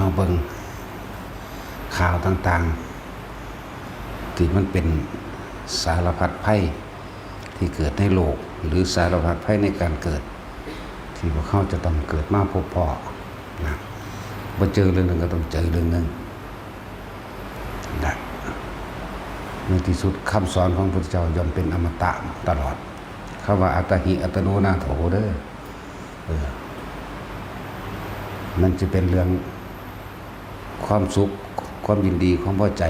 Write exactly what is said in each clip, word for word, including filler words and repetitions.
มาเบิ่งข่าวต่างๆ ที่มันเป็นสารพัดภัยที่เกิดในโลก หรือสารพัดภัยในการเกิด ที่พวกเขาจะต้องเกิดมาพบพ้อนะ บ่เจอเรื่องหนึ่งก็ต้องเจอเรื่องหนึ่งนะ ในที่สุดคำสอนของพระพุทธเจ้าย่อมเป็นอมตะตลอด คำว่าอัตตาหิอัตโนนาโถเด้อ เออ มันจะเป็นเรื่องความสุข ความยินดี ความพอใจ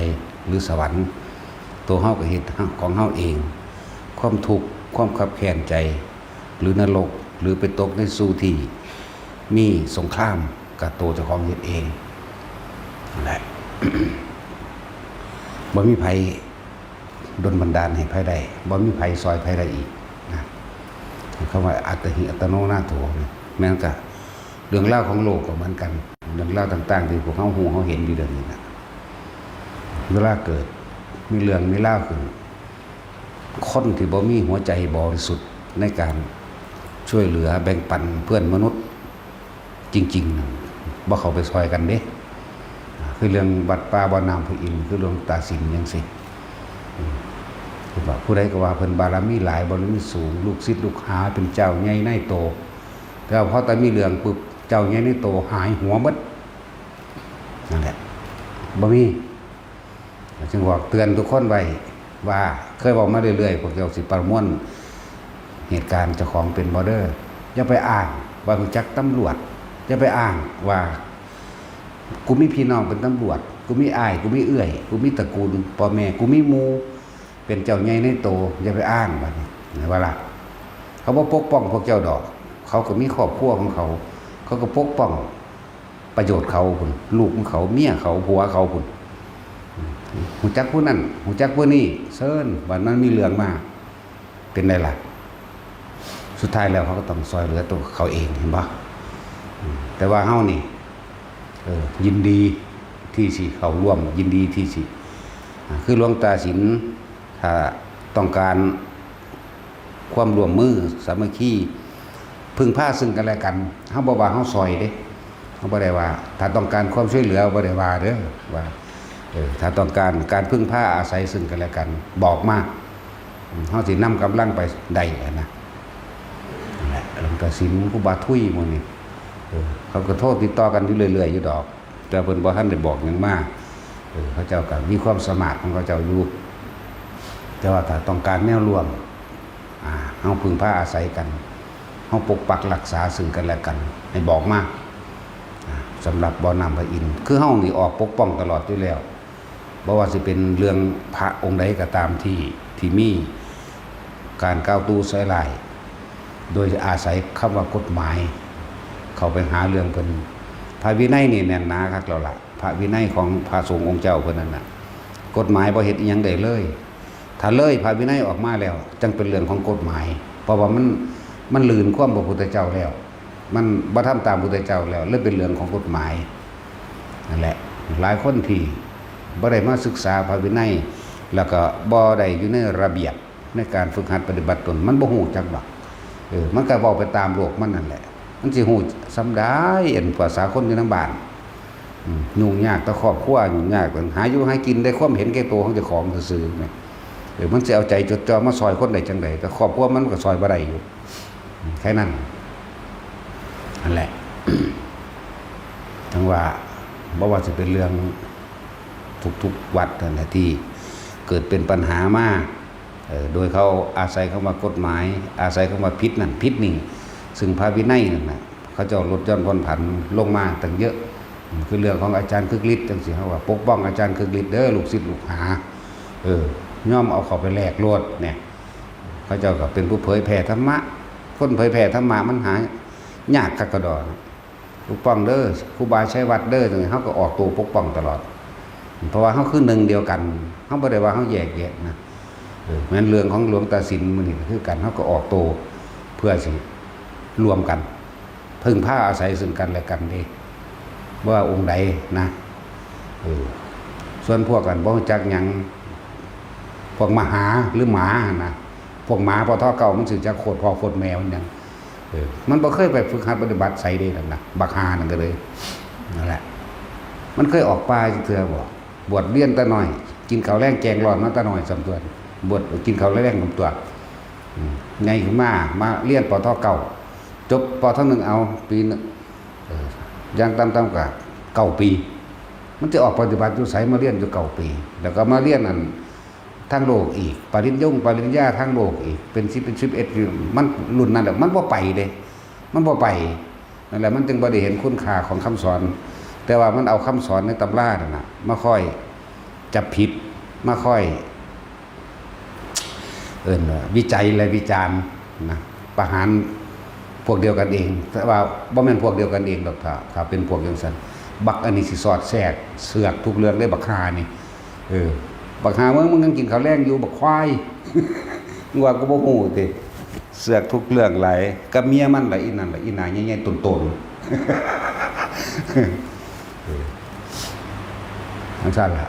หรือสวรรค์ ตัวเฮาก็เฮ็ดของเฮาเอง ความทุกข์ ความคับแค้นใจ หรือนรก หรือไปตกในสู่ที่มีสงคราม กับตัวเจ้าของเฮ็ดเองนั่นแหละ บ่มีไผดลบันดาลให้ไผได้ บ่มีไผซอยไผได้อีกนะ คำว่าอัตตาหิอัตโนนาโถนี่ แม่นกะเรื่องราวของโลกก็เหมือนกัน เรื่องราวต่างๆ ที่พวกเฮาฮู้เฮาเห็นอยู่เดี๋ยวนี้นะ เวลาเกิดมีเรื่องมีราวขึ้น คนที่บ่มีหัวใจบริสุทธิ์ในการช่วยเหลือแบ่งปันเพื่อนมนุษย์จริงๆ นั่น บ่เข้าไปซอยกันเด้ คือเรื่องวัดป่าบ่อน้ำพระอินทร์ คือหลวงตาสินจั่งซี้ อืม คือว่าผู้ใดก็ว่าเพิ่นบารมีหลาย บารมีสูง ลูกศิษย์ลูกหาเป็นเจ้าใหญ่นายโต แต่ว่าพอแต่มีเรื่องปุ๊บ เจ้าใหญ่นายโตหายหัวหมด นั่นแหละ บ่มี จึงบอกเตือนทุกคนไว้ว่า เคยบอกมาเรื่อยๆ พวกเจ้าสิประมวลเหตุการณ์เจ้าของเป็นบ่เด้อ อย่าไปอ้างว่ารู้จักตำรวจ อย่าไปอ้างว่า กูมีพี่น้องเป็นตำรวจ กูมีอ้าย กูมีเอื้อย กูมีตระกูล พ่อแม่ กูมีหมู่เป็นเจ้าใหญ่ในโต อย่าไปอ้างบัดนี้ ว่าล่ะ เขาบ่ปกป้องพวกเจ้าดอก เขาก็มีครอบครัวของเขา เขาก็ปกป้องประโยชน์เขาพุ้น ลูกของเขา เมียเขา ผัวเขาพุ้น ฮู้จักผู้นั้น ฮู้จักผู้นี้ เซิ่น บัดมันมีเรื่องมา เป็นไดล่ะ สุดท้ายแล้วเขาก็ต้องซอยเหลือตัวเขาเอง เห็นบ่ อืม แต่ว่าเฮานี่ เออ ยินดีที่สิเข้าร่วม ยินดีที่สิ อ่า คือหลวงตาสิน ถ้าต้องการความร่วมมือสามัคคี พึ่งพาซึ่งกันและกัน เฮาบ่ว่าเฮาซอยเด้ เฮาบ่ได้ว่า ถ้าต้องการความช่วยเหลือ บ่ได้ว่าเด้อ ว่า เออ ถ้าต้องการการพึ่งพาอาศัยซึ่งกันและกัน บอกมา อืม เฮาสินำกำลังไปได้หั้นนะ นั่นแหละ หลวงตาสิน ครูบาทุยหมู่นี้ เออ เขาก็โทรติดต่อกันอยู่เรื่อยๆ อยู่ดอก แต่เพิ่นบ่ทันได้บอกหยังมา เออ เขาเจ้าก็มีความสามารถของเขาเจ้าอยู่ แต่ว่าถ้าต้องการแนวร่วม อ่า เฮาพึ่งพาอาศัยกัน เฮาปกปักรักษาซึ่งกันและกัน ให้บอกมา อ่า สำหรับบ่อน้ำพระอินทร์ คือเฮานี่ออกปกป้องตลอดอยู่แล้ว บ่ว่าสิเป็นเรื่องพระองค์ใดก็ตามที่ ที่มีการกล่าวตู่ใส่ร้าย โดยอาศัยคำว่ากฎหมาย เข้าไปหาเรื่องเพิ่น พระวินัยนี่แน่นหนาคักแล้วล่ะ พระวินัยของพระสงฆ์องค์เจ้าเพิ่นนั่นน่ะ กฎหมายบ่เฮ็ดอิหยังได้เลย ถ้าเลยพระวินัยออกมาแล้ว จั่งเป็นเรื่องของกฎหมาย เพราะว่ามัน มันลื่นความพระพุทธเจ้าแล้ว มันบ่ทำตามพระพุทธเจ้าแล้ว เลยเป็นเรื่องของกฎหมาย นั่นแหละ หลายคนที่บ่ได้มาศึกษาพระวินัย แล้วก็บ่ได้อยู่ในระเบียบในการฝึกหัดปฏิบัติตน มันบ่ฮู้จักดอก เออ มันก็เว้าไปตามโลกมันนั่นแหละ มันสิฮู้ส่ำใด อันภาษาคนอยู่นำบ้าน อืม ยุ่งยากแต่ครอบครัว ยุ่งยากหาอยู่หากิน ได้ความเห็นแก่ตัวของเจ้าของซื่อๆ แหม เออ มันสิเอาใจจดจ่อมาซอยคนได้จั่งใด แต่ครอบครัวมันก็ซอยบ่ได้อยู่ อืม แค่นั้น นั่นแหละ ทั้งว่า บ่ว่าสิเป็นเรื่องทุกๆวัดนั่นแหละ ที่เกิดเป็นปัญหามา เอ่อ โดยเขาอาศัยคำว่ากฎหมาย อาศัยคำว่าผิดนั่นผิดนี่ ซึ่งพระวินัยนั่นน่ะ เขาเจ้าลดหย่อนผ่อนผันลงมาตั้งเยอะ อืม คือเรื่องของอาจารย์คึกฤทธิ์จั่งซี้ เขาว่าปกป้องอาจารย์คึกฤทธิ์เด้อ ลูกศิษย์ลูกหา เออ ยอมเอาเข้าไปแลกโลดเนี่ย เขาเจ้าก็เป็นผู้เผยแผ่ธรรมะ คนเผยแผ่ธรรมะมันหายากคักกะดอ ปกป้องเด้อ ครูบาชัยวัฒน์เด้อ จั่งซี้ เขาก็ออกตัวปกป้องตลอด เพราะว่าเขาคือหนึ่งเดียวกัน เขาบ่ได้ว่าเขาแยกแยะนะ เออ แม้นเรื่องของหลวงตาสินมื้อนี้ก็คือกัน เขาก็ออกตัวเพื่อสิรวมกัน พึ่งพาอาศัยซึ่งกันและกันเด้ บ่ว่าองค์ใดนะ เออ ส่วนพวกกันบ่รู้จักหยัง พวกมหาหรือหมาหั่นนะ พวกหมา ปท เก้า มันสิจักโคตรพ่อโคตรแม่มันหยัง เออ มันบ่เคยไปฝึกหัดปฏิบัติไสเด้นั่นน่ะ บักห่านั่นก็เลย นั่นแหละ มันเคยออกป่าจักเทื่อบ่ บวชเรียนแต่น้อย กินข้าวแลงแกงร้อนมาแต่น้อยส่ำตั๊ว บวชกินข้าวแลงส่ำตั๊ว อืม ใหญ่ขึ้นมา มาเรียน ป.ท. เก้า จบ ป.ท. หนึ่ง เอา ปีหนึ่ง เออ อย่างต่ำๆ ก็เก้าปี มันสิออกปฏิบัติอยู่ไส มาเรียนอยู่เก้าปี แล้วก็มาเรียนอัน ทางโลกอีก ปริญญงปริญญาทางโลกอีก เป็นสิบ เป็นสิบเอ็ดอยู่ มันรุ่นนั้นแหละ มันบ่ไปเด้ มันบ่ไป นั่นแหละ มันจึงบ่ได้เห็นคุณค่าของคำสอน แต่ว่ามันเอาคำสอนในตำรานั่นน่ะ มาค่อยจับผิด มาค่อย เอิ้นว่าวิจัยและวิจารณ์นะ ประหารพวกเดียวกันเอง แต่ว่าบ่แม่นพวกเดียวกันเองดอก ถ้า ถ้าเป็นพวกจั่งซั้น บักอันนี้สิสอดแทรกเสือกทุกเรื่องเลย บักห่านี่ เออ บักห่ามึง มึงยังกินข้าวแลงอยู่ บักควาย มึงว่ากูบ่ฮู้ติ เสือกทุกเรื่องหลาย กับเมียมันล่ะ อีนั่นล่ะ อีหน้าใหญ่ๆ โตนๆ เออ จั่งซั้นล่ะ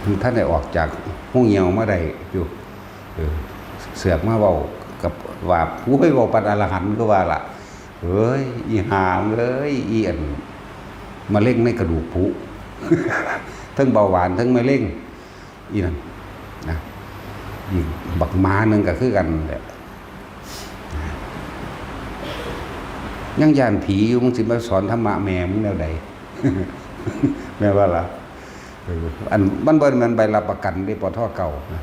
มันทันได้ออกจากโฮงเหี่ยวมาได้อยู่ เออ เสือกมาเว้ากับว่า โอ้ย เว้าปานอรหันต์คือว่าล่ะ เอ้ย อีห่าเอ้ย อีอัน มะเร็งในกระดูกผุ ทั้งเบาหวาน ทั้งมะเร็ง อีนั่นนะ อีกบักหมาหนึ่งก็คือกันแหละ ยังย้านผีอยู่ มึงสิมาสอนธรรมะแม่มึงแนวใด แม่นบ่ล่ะ เออ อัน มันบ่แม่นใบรับประกันเด้ ป.ท. เก้า นะ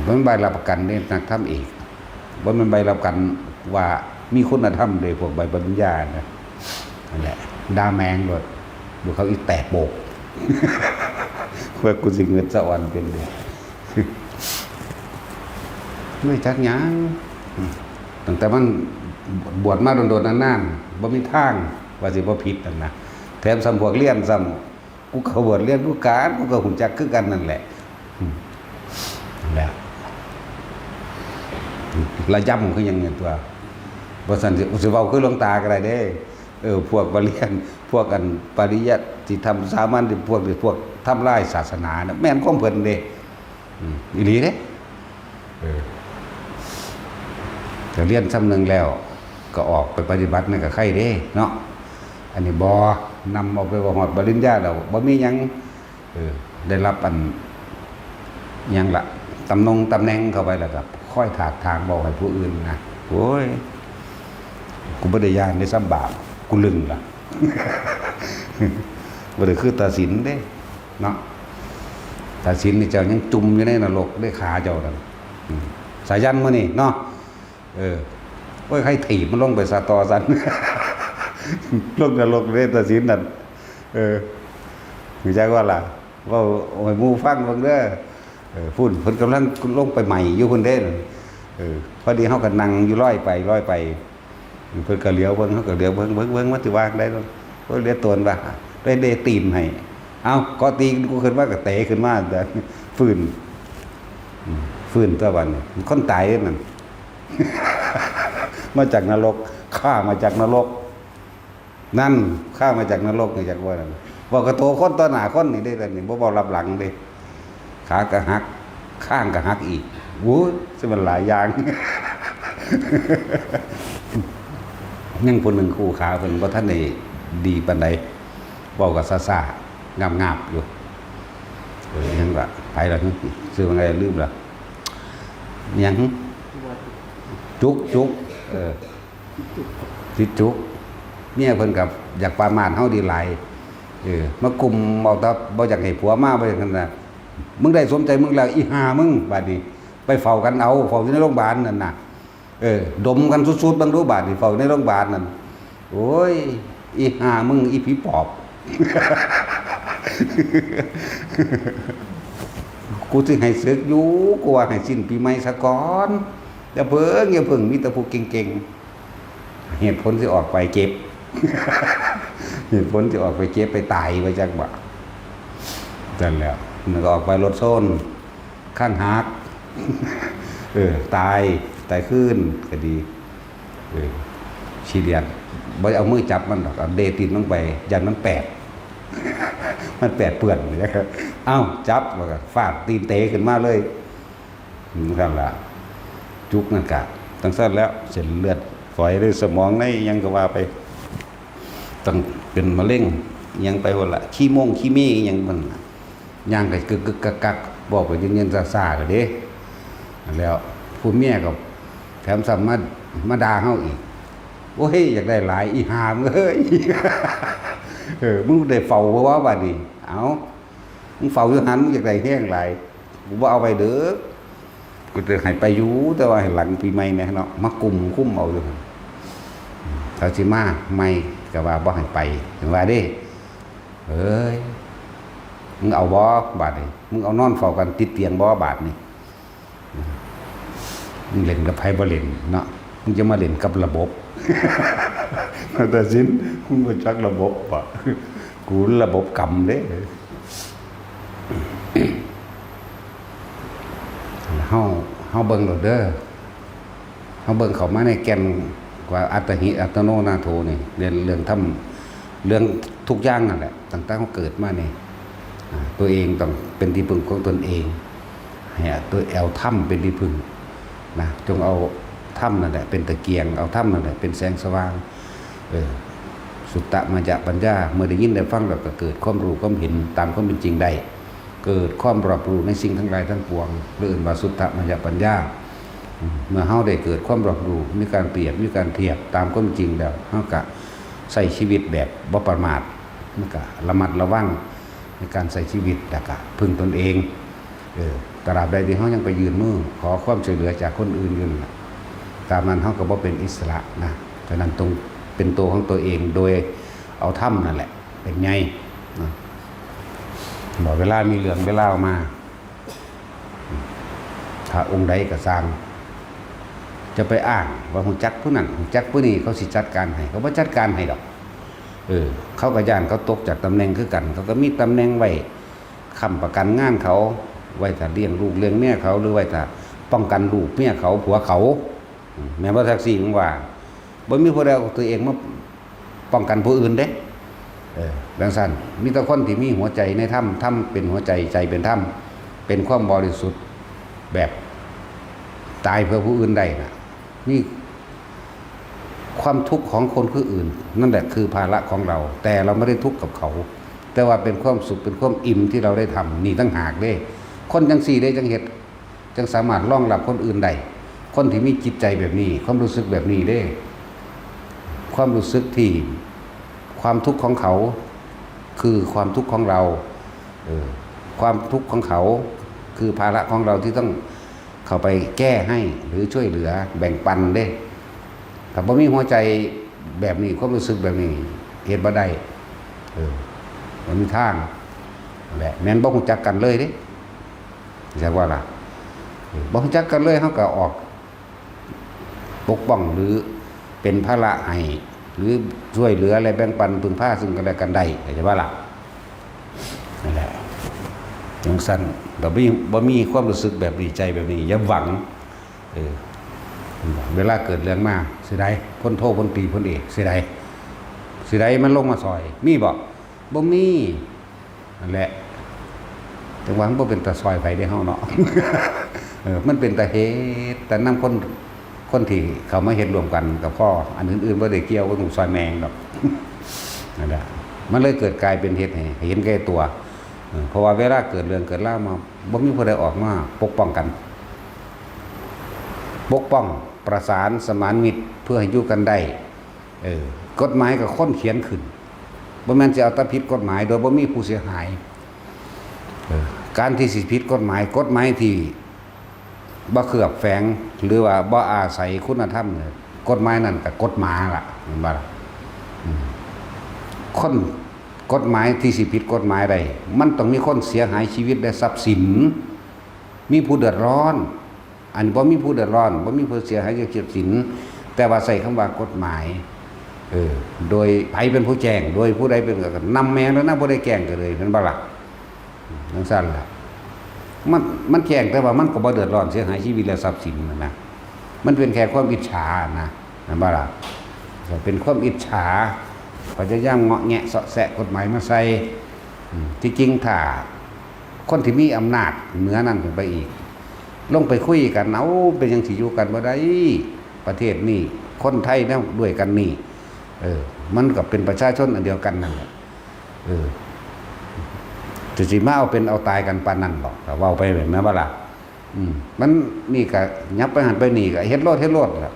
มันใบรับประกันเด้ นักธรรมเอก บ่แม่นใบรับประกันว่ามีคุณธรรมเด้ พวกใบปริญญานะ นั่นแหละ ด่าแม่งโลด ดูเขาอีแตกโปก เพื่อกูสิเงินสะออนเป็นเด้ ไม่จักหยัง อืม ตั้งแต่มันบวชมาโดนๆ นานๆ บ่มีทางว่าสิบ่ผิดนั่นนะ แถมซ้ำพวกเรียนซ้ำ กูก็บวชเรียนคือกัน กูก็ฮู้จักคือกันนั่นแหละ อืม นั่นแหละ ระยำคือหยังเนี่ยตั๊ว บ่ซั้นสิ สิเว้าคือหลวงตาก็ได้เด้ เออ พวกบ่เรียน พวกอันปริยัติธรรมสามัญ พวกนี้ พวกทำลายศาสนาน่ะ แม่นของเพิ่นเด้ อืม อีหลีเด้ เออ ก็เรียนส่ำหนึ่งแล้ว ก็ออกไปปฏิบัตินั่นก็ไคเด้เนาะ อันนี้บ่ นำเอาไปบ่ฮอดปริญญาแล้ว บ่มีหยัง เออ ได้รับอัน หยังล่ะ ตำนงตำแหน่งเข้าไปแล้วก็คอยถากถางเว้าให้ผู้อื่นนะ โอ้ย กูบ่ได้ย้านเด้ ซ้ำบาป กูลึงล่ะ บ่ได้คือตาสินเด้ เนาะ ตาสินนี่เจ้ายังจุ่มอยู่ในนรกเด้ ขาเจ้านั่น อืม สายันมื้อนี้เนาะ เออ โอ้ย ใครถีบมันลงไปซะต่อซั้น ลงนรกเด้ ตาสินนั่น เออ รู้จักบ่ล่ะ เว้าให้หมู่ฟังเบิ่งเด้อ เออ พุ้น เพิ่นกำลังลงไปใหม่อยู่พุ้นเด้ เออ พอดีเฮาก็นั่งอยู่ลอยไปลอยไป เพิ่นก็เหลียวเบิ่ง เฮาก็เหลียวเบิ่ง เบิ่ง เบิ่ง มันสิว่าจั่งใด๋เนาะ เพิ่นเหลียวโตนว่า ได้เดะตีนให้ เอ้า เกาะตีนกูขึ้นมาก็เตะขึ้นมา ฟื้น อืม ฟื้นตั๊วบัดนี้ คนตายเด้นั่น มาจากนรก ข้ามาจากนรก นั่น ข้ามาจากนรก นี่จักว่านั่น เว้ากะโตคนต่อหน้าคนนี่เด้ นี่ บ่เว้าลับหลังเด้ ขากะหัก ข้างกะหักอีก โอ้ย สิมันหลายอย่าง ยังผู้หนึ่งคู่ขาเพิ่นบ่ทันได้ดีปานใด เว้ากะซ่าๆ งาบๆ อยู่ เออ ยังว่า ไผล่ะ ชื่อว่าไง ลืมละ หยัง จุก จุก เออ ติดจุก เมียเพิ่นก็อยากปรามาสเฮาดีหลาย เออ มากุมเอาแต่บ่อยากให้ผัวมา บ่อยากนั่นน่ะ มึงได้สมใจมึงแล้ว อีห่ามึง บัดนี้ ไปเฝ้ากันเอา เฝ้าอยู่ในโรงพยาบาลนั่นน่ะ เออ ดมกันสุดๆ เบิ่งดู บาดนี้ เฝ้าอยู่ในโรงพยาบาลนั่น โอ้ย อีห่ามึง อีผีปอบ กูสิให้เสิกอยู่ กูว่าให้สิ้นปีใหม่ซะก่อน อย่าเพิ่ง อย่าเพิ่ง มีแต่ผู้เก่งๆ เหตุผลสิออกไปเก็บ เหตุผลสิออกไปเก็บไปตาย ว่าจักบ่ นั่นแหละ มันก็ออกไปรถชน ข้างหัก เออ ตาย ตายคืนก็ดี เออ ขี้เดียด บ่เอามือจับมันดอก เอาเดะตีนลงไป ย่านมันแปด มันแปดเปื้อน เอ้า จับ แล้วก็ฟาดตีนเตะขึ้นมาเลย นั่นล่ะ จุกนั่นกะ จั่งซั้นแล้ว เส้นเลือดฝอยในสมองในหยังก็ว่าไป ต้องเป็นมะเร็ง หยังไปพุ่นล่ะ ขี้โม่งขี้เม่อิหยังพุ่นล่ะ ย่างก็กึกกึกกักกัก เว้าไปเย็นๆซ่าๆก็เด้ แล้วผู้เมียก็แถมซ้ำมา มาด่าเฮาอีก โอ้ย อยากได้หลาย อีห่ามึงเอ้ย เออ มึงได้เฝ้าบ่วะบัดนี้ เอ้า มึงเฝ้าอยู่หั่น มึงอยากได้แฮงหลาย กูบ่เอาไว้เด้อ กูจะให้ไปอยู่ แต่ว่าให้หลังปีใหม่แหน่เนาะ มากุมคุมเอาอยู่หั่น เขาสิมาใหม่ก็ว่าบ่ให้ไป จั่งว่าเด้ เอ้ย มึงเอาบ่บาดนี้ มึงเอานอนเฝ้ากันติดเตียงบ่บาดนี้ มึงเล่นกับไผบ่เล่นเนาะ มึงจะมาเล่นกับระบบ นาฏศิลป์ มึงบ่จักระบบบ่ กูระบบกรรมเด้ เฮา เฮาเบิ่งโลดเด้อ เฮาเบิ่งเข้ามาในแก่นว่าอัตตหิอัตโนนาโถนี่ เรื่อง เรื่องธรรม เรื่องทุกอย่างนั่นแหละ ตั้งแต่เฮาเกิดมานี่ อ่า ตัวเองต้องเป็นที่พึ่งของตนเอง ให้ตัว เอาธรรมเป็นที่พึ่งนะ จงเอาธรรมนั่นแหละเป็นตะเกียง เอาธรรมนั่นแหละเป็นแสงสว่าง เออ สุตตะมายะปัญญา เมื่อได้ยินได้ฟังแล้วก็เกิดความรู้ความเห็นตามความเป็นจริงได้ เกิดความรอบรู้ในสิ่งทั้งหลายทั้งปวง เรียกว่าสุตตะมายะปัญญา อืม เมื่อเฮาได้เกิดความรอบรู้ มีการเปรียบ มีการเทียบตามความจริงแล้ว เฮาก็ใช้ชีวิตแบบบ่ประมาท มันก็ระมัดระวังในการใช้ชีวิต แล้วก็พึ่งตนเอง เออ ตราบใดที่เฮายังไปยื่นมือขอความช่วยเหลือจากคนอื่นอยู่นั่นล่ะ ตราบนั้นเฮาก็บ่เป็นอิสระนะ ฉะนั้นต้องเป็นตัวของตัวเองโดยเอาธรรมนั่นแหละเป็นใหญ่นะ บอกเวลามีเรื่องเวลาออกมา พระองค์ใดก็ซ่าง จะไปอ้างว่าฮู้จักผู้นั้น ฮู้จักผู้นี้ เขาสิจัดการให้ เขาบ่จัดการให้ดอก เออ เขาก็ย้านเขาตกจากตำแหน่งคือกัน เขาก็มีตำแหน่งไว้ค้ำประกันงานเขา ไว้ถ้าเลี้ยงลูกเลี้ยงเมียเขา หรือไว้ถ้าป้องกันลูกเมียเขา ผัวเขา อืม แม่นบ่ แท็กซี่ มึงว่า บ่มีผู้ใดเอาตัวเองมาป้องกันผู้อื่นเด้ เออ จั่งซั้น มีแต่คนที่มีหัวใจในธรรม ธรรมเป็นหัวใจ ใจเป็นธรรม เป็นความบริสุทธิ์ แบบตายเพื่อผู้อื่นได้น่ะ นี่ ความทุกข์ของคนคืออื่น นั่นแหละคือภาระของเรา แต่เราไม่ได้ทุกข์กับเขา แต่ว่าเป็นความสุข เป็นความอิ่มที่เราได้ทำ นี่ต่างหากเด้ คนจั่งซี้เด้จั่งเฮ็ด จั่งสามารถรองรับคนอื่นได้ คนที่มีจิตใจแบบนี้ ความรู้สึกแบบนี้เด้ ความรู้สึกที่ ความทุกข์ของเขา คือความทุกข์ของเรา เออ ความทุกข์ของเขา คือภาระของเราที่ต้องเข้าไปแก้ให้ หรือช่วยเหลือแบ่งปันเด้ ถ้าบ่มีหัวใจแบบนี้ ความรู้สึกแบบนี้ เฮ็ดบ่ได้ เออ บ่มีทาง นั่นแหละ แม่นบ่ฮู้จักกันเลยเด้ จักว่าล่ะ เออ บ่ฮู้จักกันเลย เฮาก็ออก ปกป้องหรือเป็นภาระให้ หรือช่วยเหลือและแบ่งปันพึ่งพาซึ่งกันและกันได้ เข้าใจบ่ล่ะ นั่นแหละ จั่งซั้น บ่มี บ่มีความรู้สึกแบบนี้ ใจแบบนี้ อย่าหวัง เออ เวลาเกิดเรื่องมา สิได้ พลโท พลตรี พลเอก สิได้ สิได้มันลงมาซ่อย มีบ่ บ่มี นั่นแหละ จั่งว่ามันบ่เป็นตาซ่อยไผเด้เฮาเนาะ เออ มันเป็นตาเฮ็ด แต่นำคน คนที่เข้ามาเฮ็ดร่วมกันก็พอ อันอื่นๆบ่ได้เกี่ยว บ่ต้องซ่อยแม่งดอก นั่นแหละ มันเลยเกิดกลายเป็นเฮ็ดให้เห็นแก่ตัว เออ เพราะว่าเวลาเกิดเรื่องเกิดราวมา บ่มีผู้ใดออกมาปกป้องกัน ปกป้อง ประสาน สมานมิตร เพื่อให้อยู่กันได้ เออ กฎหมายก็คนเขียนขึ้น บ่แม่นสิเอาแต่ผิดกฎหมายโดยบ่มีผู้เสียหาย เออ การที่สิผิดกฎหมาย กฎหมายที่บ่เคลือบแฝง หรือว่าบ่อาศัยคุณธรรมเนี่ย กฎหมายนั่นก็กฎหมาล่ะ แม่นบ่ล่ะ อืม คน กฎหมายที่สิผิดกฎหมายได้ มันต้องมีคนเสียหายชีวิตและทรัพย์สิน มีผู้เดือดร้อน อันบ่มีผู้เดือดร้อน บ่มีผู้เสียหายจากทรัพย์สิน แต่ว่าใช้คำว่ากฎหมาย เออ โดยไผเป็นผู้แจ้ง โดยผู้ใดเป็น นำแม่นแล้วนะ บ่ได้แจ้งก็เลย แม่นบ่ล่ะ จั่งซั้นล่ะ มัน มันแจ้งแต่ว่ามันก็บ่เดือดร้อนเสียหายชีวิตและทรัพย์สินนั่นนะ มันเป็นแค่ความอิจฉานะ แม่นบ่ล่ะ เป็นความอิจฉา พยายามเงาะแงะเซาะแซะกฎหมายมาใส่ อืม ที่จริงถ้า คนที่มีอำนาจเหนือนั้นขึ้นไปอีก ลงไปคุยกัน เอ้า เป็นหยังสิอยู่กันบ่ได้ ประเทศนี้ คนไทยแนวด้วยกันนี่ เออ มันก็เป็นประชาชนอันเดียวกันนั่นแหละ เออ จะสิมาเอาเป็นเอาตายกันปานนั้นบ่ ก็เว้าไปแบบนั้นบ่ล่ะ อืม มันนี่ก็ยับไปหั่นไปนี่ก็เฮ็ดโลดเฮ็ดโลดล่ะ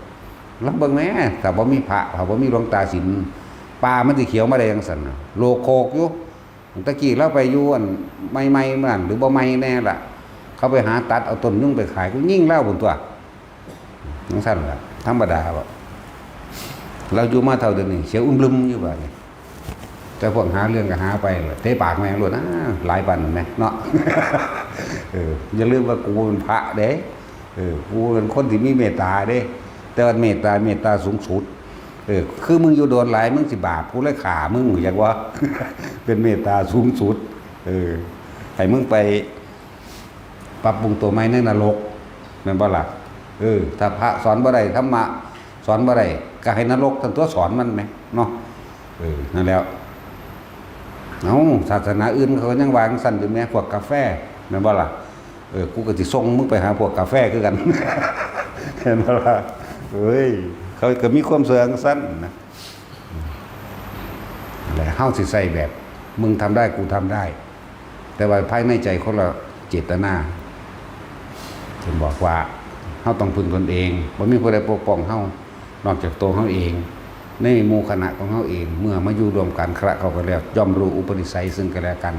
ลองเบิ่งแหม ถ้าบ่มีพระ ถ้าบ่มีหลวงตาสิน ป่ามันสิเขียวมาได้จั่งซั้นน่ะ โลกโคกอยู่ ตะกี้ลาวไปอยู่อันใหม่ๆนั่น หรือบ่ใหม่แน่ล่ะ เขาไปหาตัดเอาต้นยุงไปขาย กูยิงลาวพุ้นตั่ว จั่งซั้นล่ะ ธรรมดาบ่ ลาวอยู่มาเท่าเดี๋ยวนี้ เขียวอึมลึมอยู่บาดนี้ แต่พวกหาเรื่องก็หาไปล่ะ เตะปากแม่งโลดนะ หลายปานนั้นแหมเนาะ เออ อย่าลืมว่ากูเป็นพระเด้ เออ กูเป็นคนที่มีเมตตาเด้ แต่ว่าเมตตา เมตตาสูงสุด เออ คือมึงอยู่โดนหลาย มึงสิบาป กูเลยฆ่ามึง อยากว่า เป็นเมตตาสูงสุด เออ ให้มึงไปปรับปรุงตัวใหม่ในนรก แม่นบ่ล่ะ เออ ถ้าพระสอนบ่ได้ ธรรมะสอนบ่ได้ ก็ให้นรกซั่นตั่วสอนมันแหมเนาะ เออ นั่นแหล้ว เอ้า ศาสนาอื่นเขาก็ยังว่าจั่งซั้นอยู่แหม พวกกาแฟ แม่นบ่ล่ะ เออ กูก็สิส่งมึงไปหาพวกกาแฟคือกัน เห็นบ่ล่ะ เอ้ย เขาก็มีความเชื่อจั่งซั้นนะ และเฮาสิใส่แบบ มึงทำได้ กูทำได้ แต่ว่าภายในใจคนละเจตนา เพิ่นบอกว่า เฮาต้องพึ่งตนเอง บ่มีผู้ใดปกป้องเฮา นอกจากตัวเฮาเอง ในหมู่คณะของเฮาเอง เมื่อมาอยู่ร่วมกันคละเข้ากันแล้ว ย่อมรู้อุปนิสัยซึ่งกันและกัน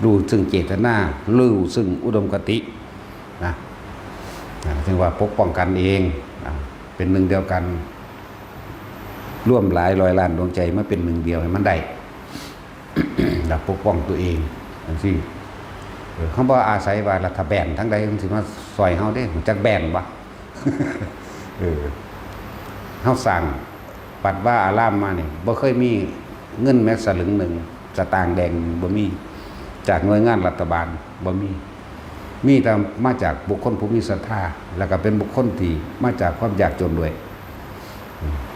รู้ซึ่งเจตนา รู้ซึ่งอุดมคติ นะ นะ ถึงว่าปกป้องกันเอง นะ เป็นหนึ่งเดียวกัน ร่วมหลายร้อยล้านดวงใจมาเป็นหนึ่งเดียวให้มันได้ แล้วปกป้องตัวเองจั่งซี้ เออ เฮาบ่อาศัยว่ารัฐบาลทางใดมันสิมาซ่อยเฮาเด้ รู้จักแบนบ่ เออ เฮาสร้างวัดวาอารามมานี่ บ่เคยมีเงินแม้สลึงหนึ่ง สตางค์แดงหนึ่งบ่มี จากหน่วยงานรัฐบาล บ่มี มีแต่มาจากบุคคลผู้มีศรัทธา แล้วก็เป็นบุคคลที่มาจากความยากจนด้วย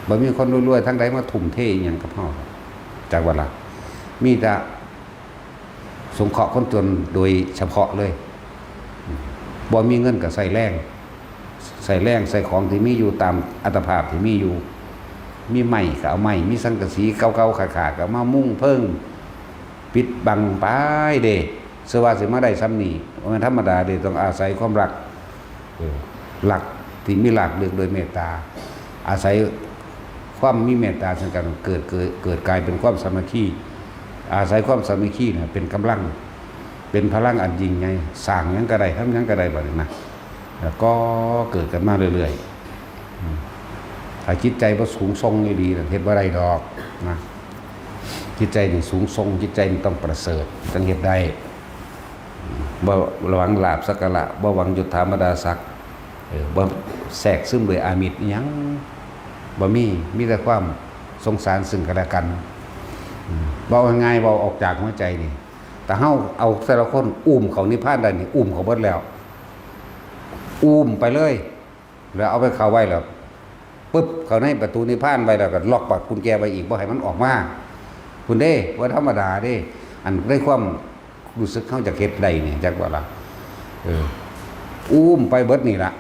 บ่มีคนรวยๆทางใดมาทุ่มเทอิหยังกับเฮา จักว่าล่ะ มีแต่สงเคราะห์คนจนโดยเฉพาะเลย บ่มีเงินก็ใช้แรง ใช้แรง ใช้ของที่มีอยู่ตามอัตภาพที่มีอยู่ มีไม้ก็เอาไม้ มีสังกะสีเก่าๆขาดๆก็เอามามุงเพิง ปิดบังไปเด้ เชื่อว่าสิมาได้ส่ำนี้ บ่แม่นธรรมดาเด้ ต้องอาศัยความรัก เออ รักที่มีรากลึกโดยเมตตา อาศัยความมีเมตตาซึ่งกัน เกิด เกิด เกิดกลายเป็นความสามัคคี อาศัยความสามัคคีเนี่ยเป็นกำลัง เป็นพลังอันยิ่งใหญ่ สร้างหยังก็ได้ ทำหยังก็ได้บัดนี้นะ แล้วก็เกิดกันมาเรื่อยๆ อืม ถ้าจิตใจบ่สูงส่งอีหลีน่ะ เฮ็ดบ่ได้ดอกนะ จิตใจนี่สูงส่ง จิตใจมันต้องประเสริฐ จั่งเฮ็ดได้ อืม บ่หวังลาภสักการะ บ่หวังยศถาบรรดาศักดิ์ เออ บ่แทรกซึมด้วยอามิสอิหยัง บ่มี มีแต่ความสงสารซึ่งกันและกัน อืม เว้าง่ายๆ เว้าออกจากหัวใจนี่ ถ้าเฮาเอาแต่ละคนอุ้มเข้านิพพานได้นี่ อุ้มเข้าเบิดแล้ว อุ้มไปเลย แล้วเอาไปเข้าไว้แล้ว ปึ๊บ เข้าในประตูนิพพานไว้แล้วก็ล็อกปากกุญแจไว้อีก บ่ให้มันออกมา พุ้นเด้ บ่ธรรมดาเด้ อันในความรู้สึกเฮาอยากเฮ็ดได้นี่ จักว่าล่ะ เออ อุ้มไปเบิดนี่ล่ะ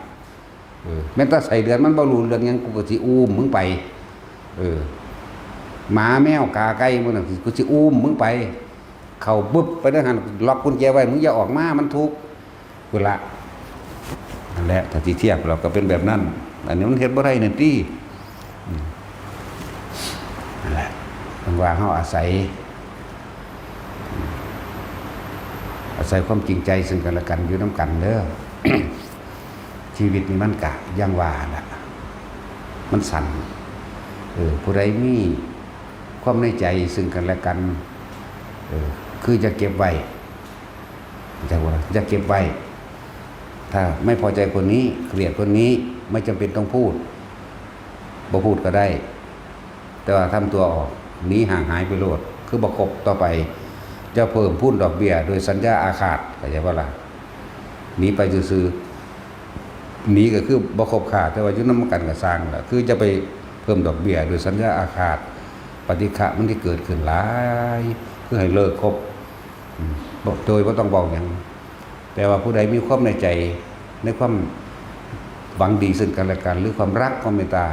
เออ แม้แต่ไส้เดือนมันบ่รู้เรื่องหยัง กูก็สิอุ้มมึงไป เออ หมาแมวกาไก่หมู่นั่น กูสิอุ้มมึงไป เข้าบึบไปในหั่น ล็อกกุญแจไว้ มึงอย่าออกมา มันทุกข์ พุ้นละ นั่นแหละ ถ้าสิเทียบแล้วก็เป็นแบบนั้น อันนี้มันเฮ็ดบ่ได้นั่นติ อืม นั่นแหละ เพิ่นว่าเฮาอาศัย อาศัยความจริงใจซึ่งกันและกันอยู่นำกันเด้อ ชีวิตนี่มันกะอย่างว่าล่ะ มันสั้น เออ ผู้ใดมีความในใจซึ่งกันและกัน เออ คือจะเก็บไว้ จักว่า อย่าเก็บไว้ ถ้าไม่พอใจคนนี้ เกลียดคนนี้ ไม่จำเป็นต้องพูด บ่พูดก็ได้ แต่ว่าทำตัวออก หนีห่างหายไปโลด คือบ่คบต่อไป อย่าเพิ่มพูนดอกเบี้ยโดยสัญญาอาฆาต เข้าใจบ่ล่ะ หนีไปซื่อๆ หนีก็คือบ่คบค้า แต่ว่าอยู่นำกันก็ซ่างล่ะ คืออย่าไปเพิ่มดอกเบี้ยโดยสัญญาอาฆาต ปฏิฆะมันสิเกิดขึ้นหลาย คือให้เลิกคบ อืม บ่ โดยบ่ต้องเว้าหยัง แต่ว่าผู้ใดมีความในใจ ในความหวังดีซึ่งกันและกัน หรือความรัก ความเมตตา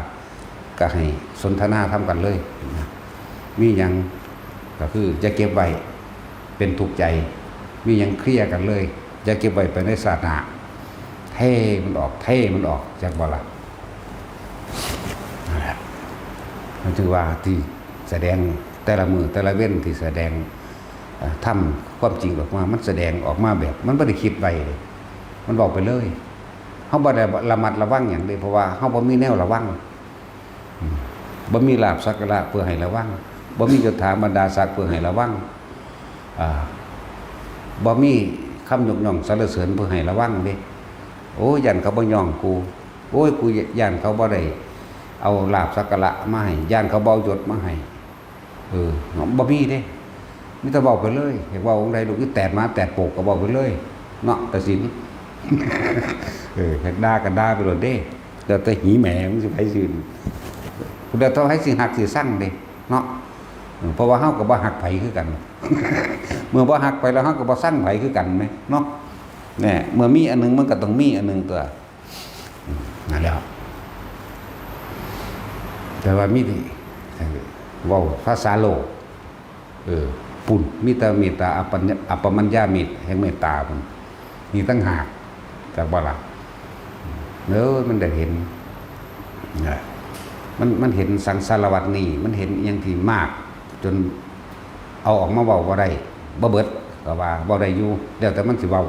ก็ให้สนทนาธรรมกันเลยนะ มีหยัง ก็คืออย่าเก็บไว้เป็นทุกข์ใจ มีหยังเคลียร์กันเลย อย่าเก็บไว้ไปในชาติหน้า เทมันออก เทมันออก จักบ่ล่ะ นั่นแหละ มันถือว่าที่แสดงแต่ละมื้อแต่ละเว็นที่แสดง เอ่อ ทำความจริงออกมา มันแสดงออกมาแบบ มันบ่ได้คิดไว้เลย มันเว้าไปเลย เฮาบ่ได้ระมัดระวังหยังเด้ เพราะว่าเฮาบ่มีแนวระวัง อืม บ่มีลาภสักการะเพื่อให้ระวัง บ่มียศถาบรรดาศักดิ์เพื่อให้ระวัง อ่า บ่มีคำยกย่องสรรเสริญเพื่อให้ระวังเด้ โอ้ย ย้านเขาบ่ย่องกู โอ้ย กูย้านเขาบ่ได้เอาลาภสักการะมาให้ ย้านเขาบ่เอายศมาให้ เออ บ่มีเด้ มีแต่เว้าไปเลย อยากเว้าองค์ใดลูกอีแตดหมาแตดโปกก็เว้าไปเลย เนาะ ตาสิน เออ อยากด่าก็ด่าไปโลดเด้ แล้วแต่หีแหมมันสิไผสิ แล้วแต่ไผสิฮักสิซังเด้ เนาะ เออ เพราะว่าเฮาก็บ่ฮักไผคือกัน เมื่อบ่ฮักไผแล้วเฮาก็บ่ซังไผคือกันแหม เนาะ แหม เมื่อมีอันหนึ่งมันก็ต้องมีอันหนึ่งตัว อืม นั่นแหละ แต่ว่ามีที่ เอ่อ เว้าภาษาโลก เออ ปุ้น มีแต่เมตตา อัปปะ อัปปมัญญาเมต แห่งเมตตาปุ้น นี่ต่างหาก จักบ่ล่ะ เออ มันได้เห็น นะ มัน มันเห็นสังสารวัฏนี่ มันเห็นอิหยังที่มาก จนเอาออกมาเว้าบ่ได้ บ่เบิด ก็ว่าเว้าได้อยู่ แล้วแต่มันสิเว้า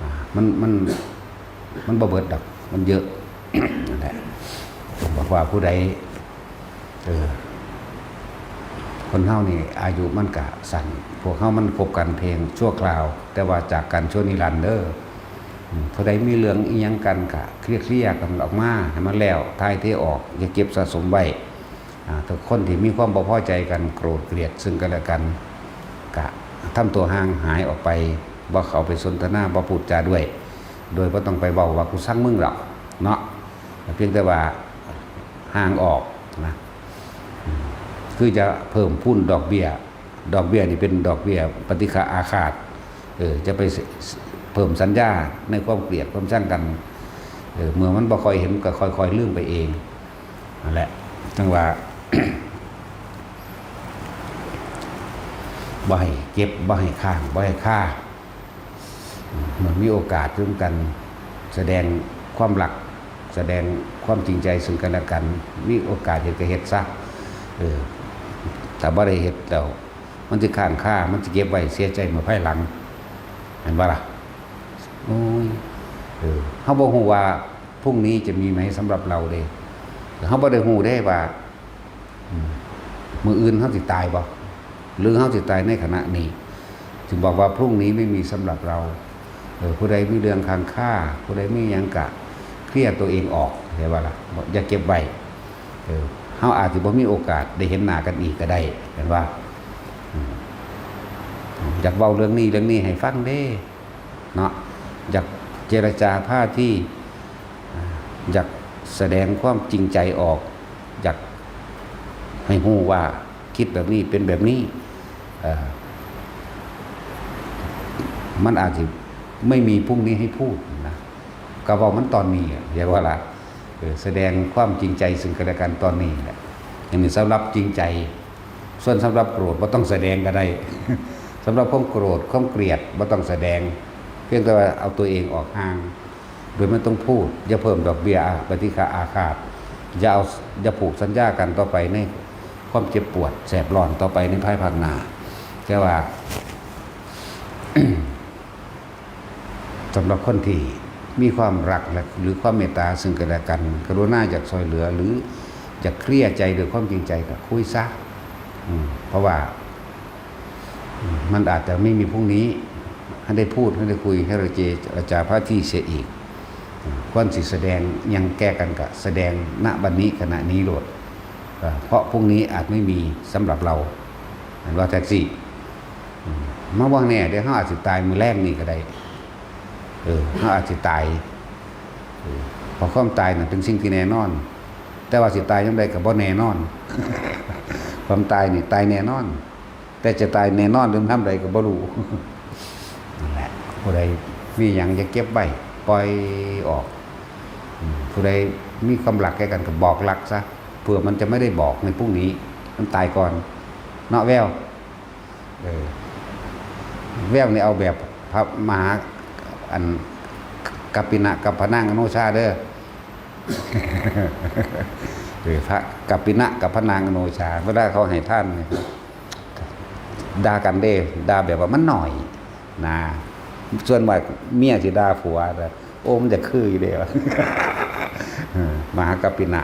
อ่า มัน มัน มันบ่เบิดดอก มันเยอะ นั่นแหละ บอกว่าผู้ใด เออ คนเฮานี่อายุมันกะสั้น พวกเฮามันคบกันเพียงชั่วคราว แต่ว่าจากกันชั่วนิรันดร์เด้อ อืม ผู้ใดมีเรื่องอิหยังกันกะเคลียร์ๆกันออกมา ให้มันแล้ว ถ่ายเทออก อย่าเก็บสะสมไว้ อ่า ทุกคนที่มีความบ่พอใจกัน โกรธเกลียดซึ่งกันและกัน กะทำตัวห่างหายออกไป บ่เข้าไปสนทนา บ่พูดจาด้วย โดยบ่ต้องไปเว้าว่ากูซังมึงหรอก เนาะ เพียงแต่ว่าห่างออกนะ อืม คือจะเพิ่มพูนดอกเบี้ย ดอกเบี้ยนี่เป็นดอกเบี้ยปฏิฆะอาฆาต เออ จะไปเพิ่มสัญญาในความเกลียดความชังกัน เออ เมื่อมันบ่ค่อยเห็นก็ค่อยๆลืมไปเอง นั่นแหละ จั่งว่า บ่ให้เก็บ บ่ให้ค้าง บ่ให้คา มันมีโอกาสร่วมกัน แสดงความรัก แสดงความจริงใจซึ่งกันและกัน มีโอกาสเฮ็ดก็เฮ็ดซะ เออ ถ้าบ่ได้เฮ็ดแล้ว มันสิค้างคา มันสิเก็บไว้เสียใจเมื่อภายหลัง เห็นบ่ล่ะ โอ้ย เออ เฮาบ่ฮู้ว่าพรุ่งนี้จะมีไหมสำหรับเราเด้ เฮาบ่ได้ฮู้เด้ว่า อืม มื้ออื่นเฮาสิตายบ่ หรือเฮาสิตายในขณะนี้ จึงบอกว่าพรุ่งนี้ไม่มีสำหรับเรา เออ ผู้ใดมีเรื่องค้างคา ผู้ใดมีหยังกะเคลียร์ตัวเองออก เข้าใจบ่ล่ะ อย่าเก็บไว้ เออ เฮาอาจสิบ่มีโอกาสได้เห็นหน้ากันอีกก็ได้ เห็นบ่ อืม อยากเว้าเรื่องนี้เรื่องนี้ให้ฟังเด้ เนาะ อยากเจรจาพาที อ่า อยากแสดงความจริงใจออก อยากให้ฮู้ว่าคิดแบบนี้เป็นแบบนี้ เอ่อ มันอาจสิไม่มีพรุ่งนี้ให้พูดนะ ก็เว้ามันตอนนี้อะ เรียกว่าล่ะ เออ แสดงความจริงใจซึ่งกันและกันตอนนี้แหละ อันนี้สำหรับจริงใจ ส่วนสำหรับโกรธบ่ต้องแสดงก็ได้ สำหรับความโกรธ ความเกลียดบ่ต้องแสดง เพียงแต่ว่าเอาตัวเองออกห่าง โดยไม่ต้องพูด อย่าเพิ่มดอกเบี้ยปฏิฆะอาฆาต อย่าเอา อย่าผูกสัญญากันต่อไปในความเจ็บปวดแสบร้อนต่อไปในภายภาคหน้า แต่ว่า สำหรับคนที่มีความรักและ หรือความเมตตาซึ่งกันและกัน กรุณาอยากช่วยเหลือ หรืออยากเคลียร์ใจด้วยความจริงใจก็คุยซะ อืม เพราะว่า อืม มันอาจจะไม่มีพรุ่งนี้ ให้ได้พูด ให้ได้คุย ให้เราเจรจาพาทีเสียอีก อืม ควรสิแสดงหยังแก้กันก็แสดง ณ บัดนี้ ขณะนี้โลด อ่า เพราะพรุ่งนี้อาจไม่มีสำหรับเรา เห็นบ่ แท็กซี่ อืม มาบ่แน่เด้ เฮาอาจสิตายมื้อแลงนี่ก็ได้ เออ เฮาอาจสิตาย เออ เพราะความตายน่ะเป็นสิ่งที่แน่นอน แต่ว่าสิตายยามใดก็บ่แน่นอน ความตายนี่ตายแน่นอน แต่จะตายแน่นอนหรือทำใดก็บ่รู้ นั่นแหละ ผู้ใดมีหยังอย่าเก็บไว้ ปล่อยออก อืม ผู้ใดมีความรักแก่กันก็บอกรักซะ เผื่อมันจะไม่ได้บอกในพรุ่งนี้ มันตายก่อน เนาะแวว เออ แววนี่เอาแบบพระมหา อัน กัปปินะกัปปะนังอโนชาเด้อ เออ พระกัปปินะกัปปะนังอโนชา เวลาเขาให้ทานนี่ ด่ากันเด้ ด่าแบบว่ามันหน่อยนะ ส่วนมากเมียสิด่าผัวนะ โอ้ มันจะคืออยู่เด้วะ เออ มหากัปปินะ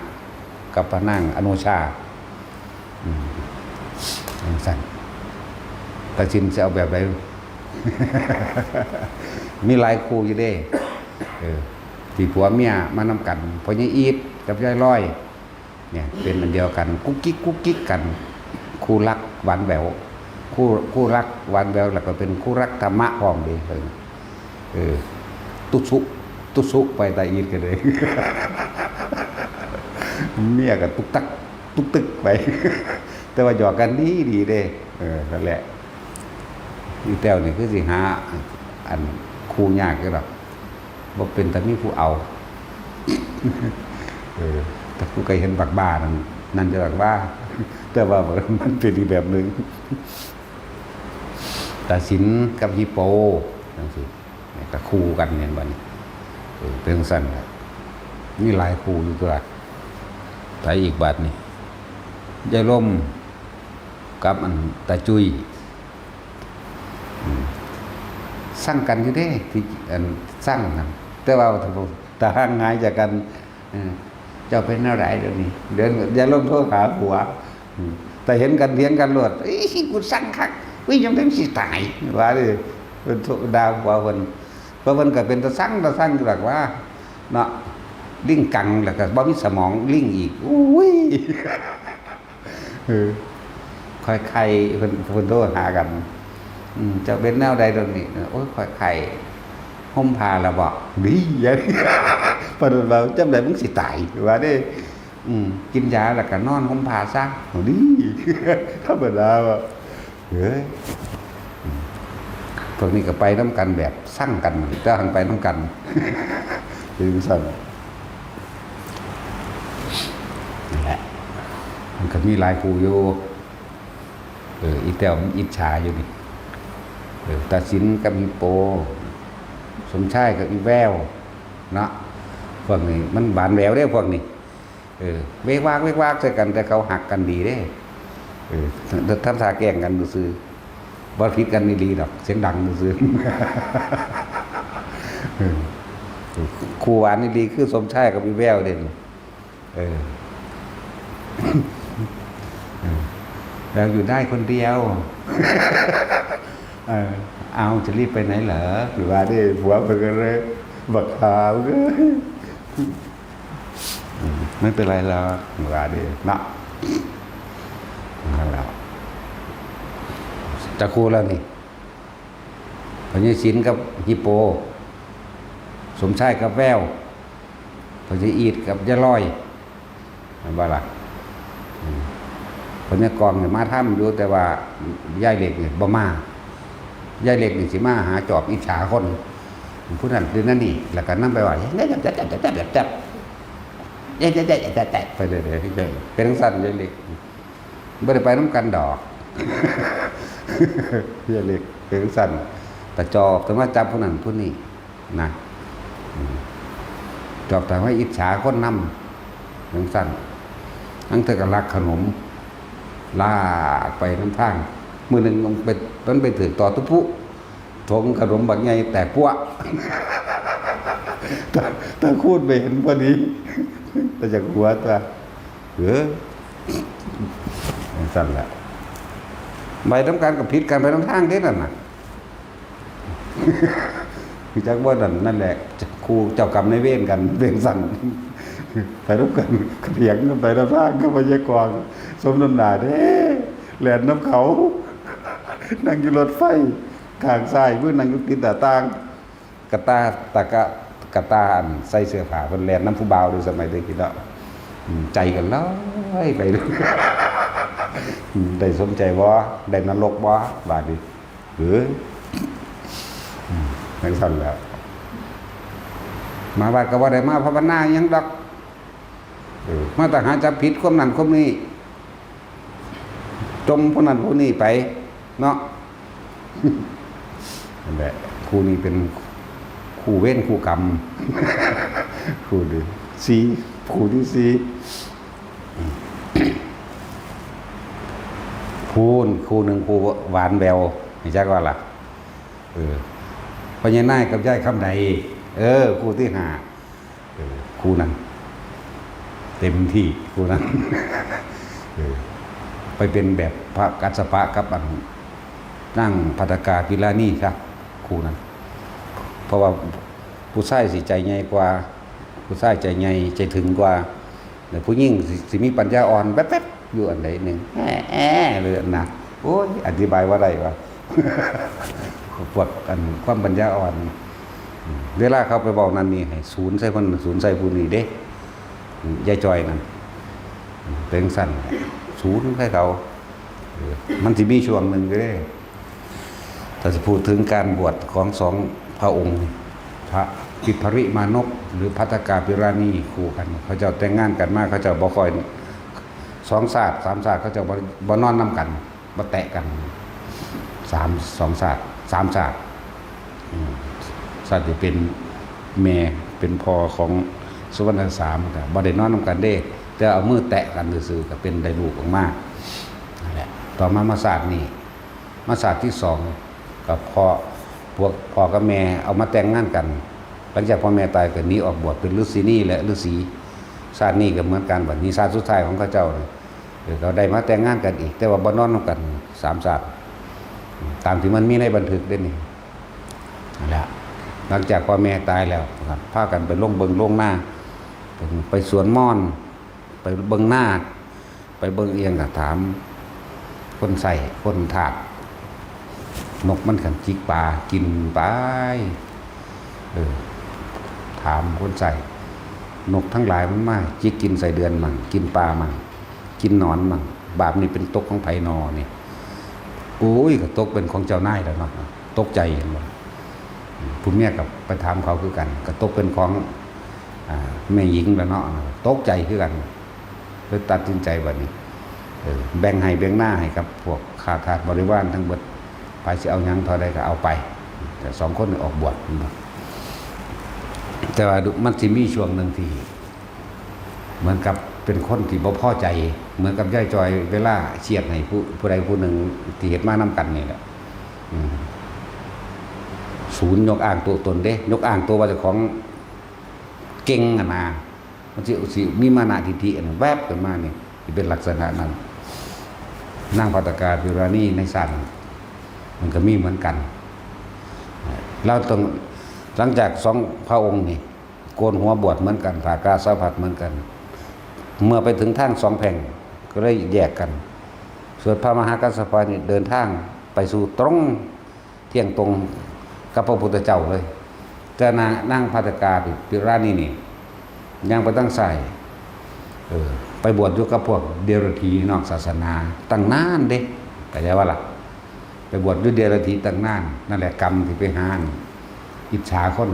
กัปปะนังอโนชา อืม จั่งซั่น ตาสินสิเอาแบบใด มีหลายคู่อยู่เด้ เออ ที่ผัวเมียมานำกัน พ่อใหญ่อีทกับยายลอย เนี่ย เป็นอันเดียวกัน กุ๊กกิ๊กกุ๊กกิ๊กกัน คู่รักหวานแหวว คู่ คู่รักหวานแหวว แล้วก็เป็นคู่รักธรรมะพร้อมเด้ เออ เออ ตุ๊สุ ตุ๊สุไปตาอีทกันเลย เมียก็ตุ๊กตัก ตุ๊กตึกไป แต่ว่าหยอกกันดีดีเด้ เออ นั่นแหละ อีแต้วนี่คือสิหา อัน คู่ยากอยู่ดอก บ่เป็นตามีผู้เอา เออ แต่กูก็เห็นบักบ้านั่น นั่นจะบักบ้า แต่ว่ามันเป็นอีกแบบหนึ่ง ตาสินกับฮิปโป จั่งซี้ ก็คู่กัน เห็นบ่นี่ เออ เป็นจั่งซั่นล่ะ มีหลายคู่อยู่ตัว แต่อีกบาดนี่ ยายลม กับอันตาจุ้ย อืม ซังกันอยู่เด้ ที่อันซังนั่น แต่ว่าถ้าห่างหายจากกัน เออ เจ้าเป็นแนวใดเดี๋ยวนี้ เดี๋ยวอย่าลงโทรหาผัว อืม แต่เห็นกันเถียงกันโลด เอ้ย กูซังคัก อุ้ย ยังเป็นสิตาย ว่าเด้อ เพิ่นโทรด่าผัวเพิ่น เพราะเพิ่นก็เป็นตาซัง ตาซังอยู่ดอกว่า เนาะ ลิงกัง แล้วก็บ่มีสมองลิงอีก อุ้ย เออ ค่อยไข่ เพิ่น เพิ่นโทรหากัน อืม เจ้าเป็นแนวใดเดี๋ยวนี้ โอ้ย ค่อยไข่ ห่มผ้าแล้วบ่ ดี อย่างนี้ เพิ่นว่า จำได้มึงสิตาย ว่าเด้ อืม กินยาแล้วก็นอนห่มผ้าซะ ดี ธรรมดาว่ะ เฮ้ย อืม พวกนี้ก็ไปนำกันแบบซังกัน แต่หั้นไปนำกัน เป็นจั่งซั่น นั่นแหละ มันก็มีหลายคู่อยู่ เออ อีแต้วมันอิจฉาอยู่นี่ เออ ตาสินกับฮิปโป สมชายกับอีแวว เนาะ พวกนี้มันหวานแหววเด้ พวกนี้ เออ เวกวาก เวกวากใส่กัน แต่เขาฮักกันดีเด้ เออ ทำท่าแกล้งกันซื่อๆ บ่ผิดกันอีหลีดอก เสียงดังซื่อๆ เออ คู่หวานอีหลีคือสมชายกับอีแววเด้ เออ เออ เราอยู่ได้คนเดียว เออ เอา จะรีบไปไหนเหรอ หรือว่าเด้ ผัวเพิ่นก็เลย บักหาเอ้ย อืม ไม่เป็นไรหรอก ว่าเด้ เนาะ นั่นแหละ จักคู่แล้วนี่ พ่อใหญ่สินกับฮิปโป สมชายกับแวว พ่อใหญ่อีทกับยายลอย แม่นบ่ล่ะ อืม พ่อใหญ่กองนี่มาทำอยู่ แต่ว่ายายเล็กนี่บ่มา ยายเล็กนี่สิมาหาจอบอิจฉาคน ผู้นั้นผู้นั้นนี่ แล้วก็นำไปว่า ไปเรื่อยๆ เป็นจั่งซั่นยายเล็ก บ่ได้ไปนำกันดอก ยายเล็กเป็นจั่งซั่น แต่จอบแต่มาจับผู้นั้นผู้นี้นะ อืม จอบแต่ว่าอิจฉาคนนำ จั่งซั่น ลางเทื่อก็ลักขนม ลากไปนำทาง มื้อหนึ่งมันไป มันไปถืกตอตุปุ ถงขนมบักใหญ่แตกปั้ว ตา ตาคูณไปเห็นพอดี ตาอยากหัวตา เออ จั่งซั่นแหละ ไปนำกันก็ผิดกันไปนำทางเด้นั่นน่ะ จักว่านั่น นั่นแหละ คู่เจ้ากรรมนายเวรกัน เป็นจั่งซั่น ไปนำกัน เถียงกันไปนำทางกับพ่อใหญ่กอง สมน้ำหน้าเด้ แล่นนำเขา นั่งอยู่รถไฟ ข้างซ้าย มือนั่งอยู่ติดหน้าต่าง กะตา ตะกะ กะตาอันใส่เสื้อผ้า เพิ่นแล่นนำผู้บ่าวเด้ สมัยเด็กนี่เนาะ อืม ใจกันลอยไป อืม ได้สมใจบ่ ได้นรกบ่ บาดนี้ เอ้ย อืม จั่งซั่นแหล้ว มาวัดก็บ่ได้มาภาวนาหยังดอก เออ มาแต่หาจับผิดความนั้นความนี้ จมผู้นั้นผู้นี้ไป เนาะ นั่นแหละ คู่นี้เป็นคู่เวรคู่กรรม คู่ที่สี่ คู่ที่สี่ พูนคู่หนึ่ง คู่หวานแหวว เห็นจักว่าล่ะ เออ พ่อใหญ่นายกับยายคำใด เออ คู่ที่ห้า เออ คู่นั้น เต็มที่ คู่นั้น เออ ไปเป็นแบบพระกัสสปะกับอันนางภัทกาพิลานีซะ คู่นั้น เพราะว่าผู้ชายสิใจใหญ่กว่า ผู้ชายใจใหญ่ใจถึงกว่า แล้วผู้หญิงสิ สิมีปัญญาอ่อนแป๊บๆ อยู่อันใดหนึ่ง แอะแอะเลยนะ โอ้ย อธิบายว่าได้วะ พวกอันความปัญญาอ่อน เวลาเขาไปบอกนั่นนี่ ให้ศูนย์ใส่คน ศูนย์ใส่ผู้นี้เด้ ยายจอยนั่น เป็นสั้น ศูนย์ใส่เขา เออ มันสิมีช่วงหนึ่งเด้ ถ้าจะพูดถึงการบวชของสองพระองค์นี่ พระทิพพริมานพ หรือภัทกาพิราณีคู่กัน เขาเจ้าแต่งงานกันมา เขาเจ้าบ่ค่อย สองชาติสามชาติ เขาเจ้าบ่ บ่นอนนำกัน บ่แตะกัน สาม สองชาติสามชาติ อืม ชาติที่เป็นแม่เป็นพ่อของสุวรรณสามก็บ่ได้นอนนำกันเด้ แต่เอามือแตะกันซื่อๆ ก็เป็นได้ลูกออกมา นั่นแหละ ต่อมามาชาตินี้ มาชาติที่สอง ก็พ่อ พวกพ่อกับแม่เอามาแต่งงานกัน หลังจากพ่อแม่ตายก็หนีออกบวชเป็นฤาษีนี่แหละ ฤาษี ชาตินี้ก็เหมือนกัน บัดนี้ชาติสุดท้ายของเขาเจ้านี่ เออ ก็ได้มาแต่งงานกันอีก แต่ว่าบ่นอนนำกันสามชาติ ตามที่มันมีในบันทึกเด้นี่ นั่นแหละ หลังจากพ่อแม่ตายแล้ว พากันไปลงเบิ่งลงนา ไปสวนม่อน ไปเบิ่งนา ไปเบิ่งเอียงก็ถาม คนใส่ คนทาส นกมันขันจิกปลากินไป เออ ถามคนใส่ นกทั้งหลายมันมาจิกกินไส้เดือนมั่ง กินปลามั่ง กินหนอนมั่ง บาปนี่เป็นตกของไผนอนี่ โอ้ย ก็ตกเป็นของเจ้านายแล้วเนาะ ตกใจเห็นบ่ ผู้เมียก็ไปถามเขาคือกัน ก็ตกเป็นของ อ่า แม่หญิงแล้วเนาะ ตกใจคือกัน เลยตัดสินใจบัดนี้ เออ แบ่งไฮ่แบ่งนาให้กับพวกข้าทาสบริวารทั้งเบิด ไผสิเอาหยังเท่าใดก็เอาไป แต่สองคนนี่ออกบวช แต่ว่ามันสิมีช่วงหนึ่งที่ เหมือนกับเป็นคนที่บ่พอใจ เหมือนกับยายจอยเวลาเชียดให้ผู้ ผู้ใดผู้หนึ่งที่เฮ็ดมานำกันนี่แหละ อืม ศูนย์ยกอ้างตัวตนเด้ ยกอ้างตัวว่าเจ้าของเก่งอะนะ มันสิ สิมีมานะทิฐิอันแวบขึ้นมานี่ สิเป็นลักษณะนั้น นางภัทกาพิราณีในชาตินั้น มันก็มีเหมือนกัน เราต้อง หลังจากสองพระองค์นี่ โกนหัวบวชเหมือนกัน ผ้ากาสาวพัสตร์เหมือนกัน เมื่อไปถึงทางสองแพร่ง ก็เลยแยกกัน ส่วนพระมหากัสสปะนี่เดินทางไปสู่ตรง เที่ยงตรงกับพระพุทธเจ้าเลย แต่นาง นางภัทกาพิราณีนี่ ย่างไปทางซ้าย เออ ไปบวชอยู่กับพวกเดรัจฉีนอกศาสนา ตั้งนานเด้ เข้าใจว่าล่ะ ไปบวชอยู่เดรัจฉีตั้งนาน นั่นแหละกรรมที่ไปหา อิจฉาคน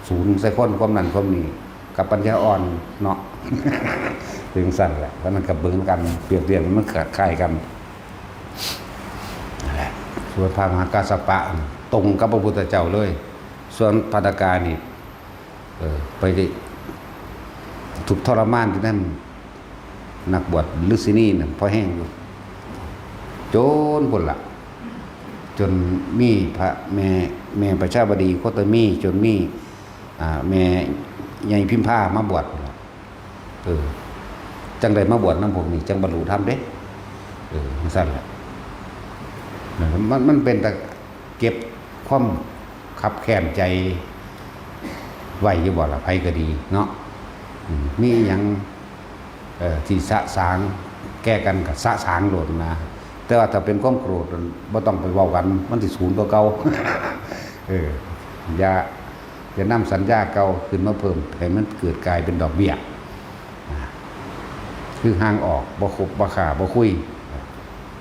ศูนย์ใส่คน ความนั้นความนี้ กับปัญญาอ่อนเนาะ ถึงสั้นแหละ เพราะนั้นก็เบิ่งกัน เปรียบเทียบมันคล้ายกัน นั่นแหละ ส่วนพระมหากัสสปะ ตรงกับพระพุทธเจ้าเลย ส่วนภัทกานี่ เออ ไปได้ทุกข์ทรมานที่นั่น นักบวชฤาษีนี่นั่นพอแห้งอยู่ จนพุ้นละ จนมีพระแม่ แม่ประชาบดีโคตมี จนมี อ่า แม่ใหญ่พิมพามาบวชพุ้นละ เออ จังได้มาบวชนำพวกนี้ จังบรรลุธรรมเด้ เออ จังซั่นแหละ มัน มันเป็นตาเก็บความคับแค้นใจไว้อยู่บ่ล่ะ ไผก็ดีเนาะ อืม มีอิหยัง เอ่อ ที่สะสางแก้กันก็สะสางโลดนะ แต่ว่าถ้าเป็นความโกรธนั่นบ่ต้องไปเว้ากัน มันสิสูญกว่าเก่า เออ อย่า อย่านำสัญญาเก่าขึ้นมาเพิ่ม ให้มันเกิดกลายเป็นดอกเบี้ย อ่า คือห่างออก บ่คบ บ่ค้า บ่คุย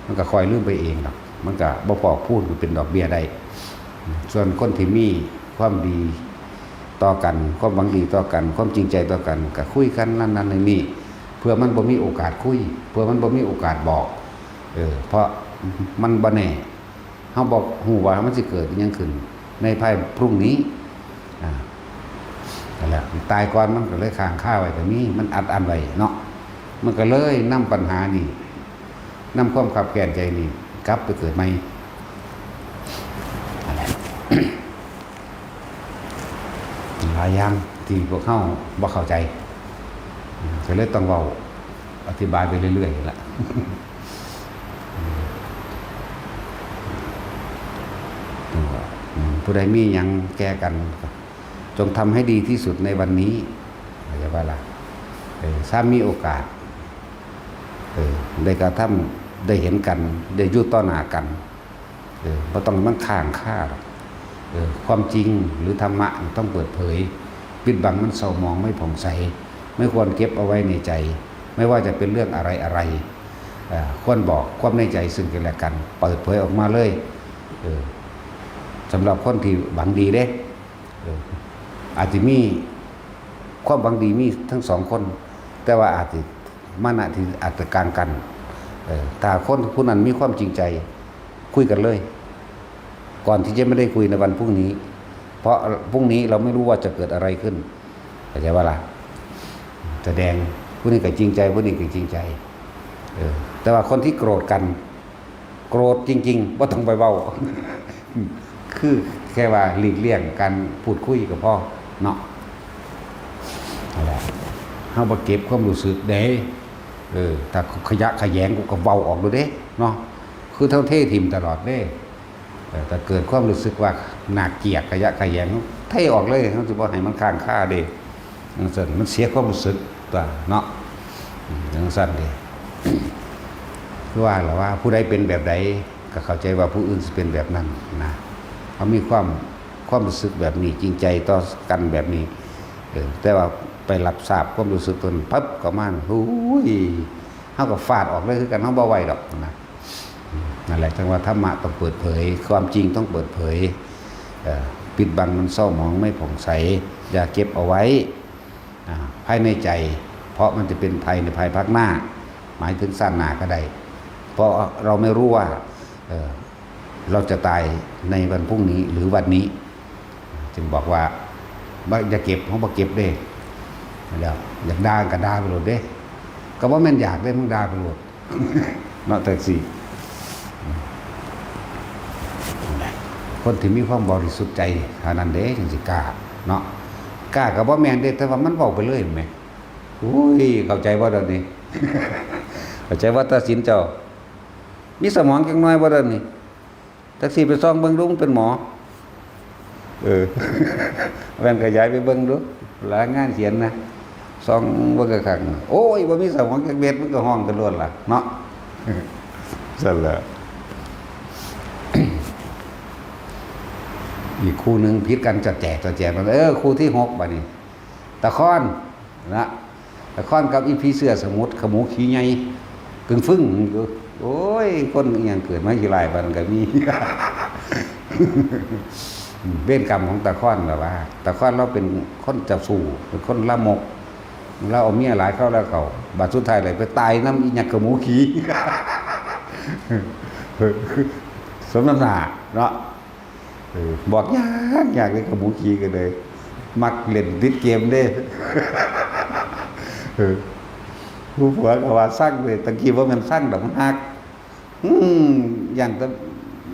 มันก็ค่อยลืมไปเองดอก มันก็บ่พอกพูนก็เป็นดอกเบี้ยได้ ส่วนคนที่มีความดีต่อกัน ความหวังดีต่อกัน ความจริงใจต่อกัน ก็คุยกันนั่นนั่นนี่นี่ เพื่อมันบ่มีโอกาสคุย เพื่อมันบ่มีโอกาสบอก เออ เพราะมันบ่แน่ เราบ่ฮู้ว่ามันสิเกิดอิหยังขึ้นในภายพรุ่งนี้ อ่า นั่นแหละ ตายก่อนมันก็เลยค้างคาไว้ก็มี มันอัดอั้นไว้เนาะ มันก็เลยนำปัญหานี่ นำความคับแค้นใจนี่ กลับไปเกิดใหม่ นั่นแหละ หลายอย่างที่พวกเราบ่เข้าใจ ก็เลยต้องเว้าอธิบายไปเรื่อยๆนั่นล่ะ ผู้ใดมีหยังแก่กัน จงทำให้ดีที่สุดในวันนี้ เข้าใจบ่ล่ะ เออ ถ้ามีโอกาส เออ ได้กระทำ ได้เห็นกัน ได้อยู่ต่อหน้ากัน เออ บ่ต้องให้มันค้างคาหรอก เออ ความจริงหรือธรรมะนี่ต้องเปิดเผย ปิดบังมันเศร้าหมองไม่ผ่องใส ไม่ควรเก็บเอาไว้ในใจ ไม่ว่าจะเป็นเรื่องอะไรอะไร เอ่อ ควรบอกความในใจซึ่งกันและกัน เปิดเผยออกมาเลย เออ สำหรับคนที่หวังดีเด้ เออ อาจจะมีความหวังดีมีทั้งสองคน แต่ว่าอาจจะมานะที่อาจจะกลางกัน เออ ถ้าคนผู้นั้นมีความจริงใจ คุยกันเลย ก่อนที่จะไม่ได้คุยในวันพรุ่งนี้ เพราะพรุ่งนี้เราไม่รู้ว่าจะเกิดอะไรขึ้น เข้าใจบ่ล่ะ แสดง ผู้นี้ก็จริงใจ ผู้นี้ก็จริงใจ เออ แต่ว่าคนที่โกรธกัน โกรธจริงๆ บ่ต้องไปเว้า คือแค่ว่าหลีกเลี่ยงการพูดคุยก็พอเนาะ นั่นแหละ เฮาบ่เก็บความรู้สึกเด้ เออ ถ้าขยะแขยงกูก็เว้าออกโลดเด้ เนาะ คือเฮาเทถิ่มตลอดเด้ เออ ถ้าเกิดความรู้สึกว่าน่าเกลียดขยะแขยง เทออกเลย เฮาสิบ่ให้มันค้างคาเด้ จั่งซั้น มันเสียความรู้สึกตั๊วเนาะ อืม จั่งซั้นเด้ คือว่าล่ะว่าผู้ใดเป็นแบบใด ก็เข้าใจว่าผู้อื่นสิเป็นแบบนั้นนะ เฮามีความ ความรู้สึกแบบนี้ จริงใจต่อกันแบบนี้ เออ แต่ว่าไปรับทราบความรู้สึกตนปั๊บ ก็มา โอ้ย เฮาก็ฟาดออกเลยคือกัน เฮาบ่ไหวดอกนะ นั่นแหละ จั่งว่าธรรมะต้องเปิดเผย ความจริงต้องเปิดเผย เอ่อ ปิดบังมันเศร้าหมองไม่ผ่องใส อย่าเก็บเอาไว้ อ่า ภายในใจ เพราะมันจะเป็นภัยในภายภาคหน้า หมายถึงชาติหน้าก็ได้ เพราะเราไม่รู้ว่า เอ่อ เราจะตายในวันพรุ่งนี้หรือวันนี้ จึงบอกว่า บ่ อย่าเก็บ เฮาบ่เก็บเด้ แล้วอยากด่าก็ด่าไปโลดเด้ ก็บ่แม่นอยากเด้ มึงด่าไปโลด เนาะ จั่งซี้ คนที่มีความบริสุทธิ์ใจเท่านั้นเด้ จั่งสิกล้าเนาะ กล้าก็บ่แม่นเด้ แต่ว่ามันเว้าไปเลยแหม โอ้ย เข้าใจบ่เดี๋ยวนี้ เข้าใจบ่ ตัดสินเจ้า มีสมองจักหน่อยบ่เดี๋ยวนี้ จักสิไปส่องเบิ่งดู มันเป็นหมอ เออ แว่นขยายไปเบิ่งดู รายงานเขียนนะ ส่องเบิ่งคักๆ โอ้ย บ่มีสมองจักเม็ด มันก็ฮ้องกันโลดล่ะเนาะ ซั่นล่ะ อีกคู่หนึ่งผิดกันจะแจกจะแจกมัน เออ คู่ที่หกบัดนี้ ตะคอนนะ ตะคอนกับอีผีเสื้อสมุทร ขมูขี่ใหญ่ กึ่งฟึ่งอยู่ โอ้ย คนอิหยังเกิดมาขี้ร้ายปานนั้นก็มี เวรกรรมของตะคอนล่ะว่า ตะคอนเราเป็นคนเจ้าชู้ เป็นคนลามก เราเอาเมียหลายเข้าแล้วเข้า บัดสุดท้ายเลยไปตายนำอีหยังขมูขี่ สมน้ำหน้าเนาะ เออ บอกยากยากเลย ขมูขี่ก็เลย มักเล่นติดเกมเด้ เออ ผู้ผัวก็ว่าซังเลย ตะกี้ว่ามันซังดอก มันฮัก อืม ย่านแต่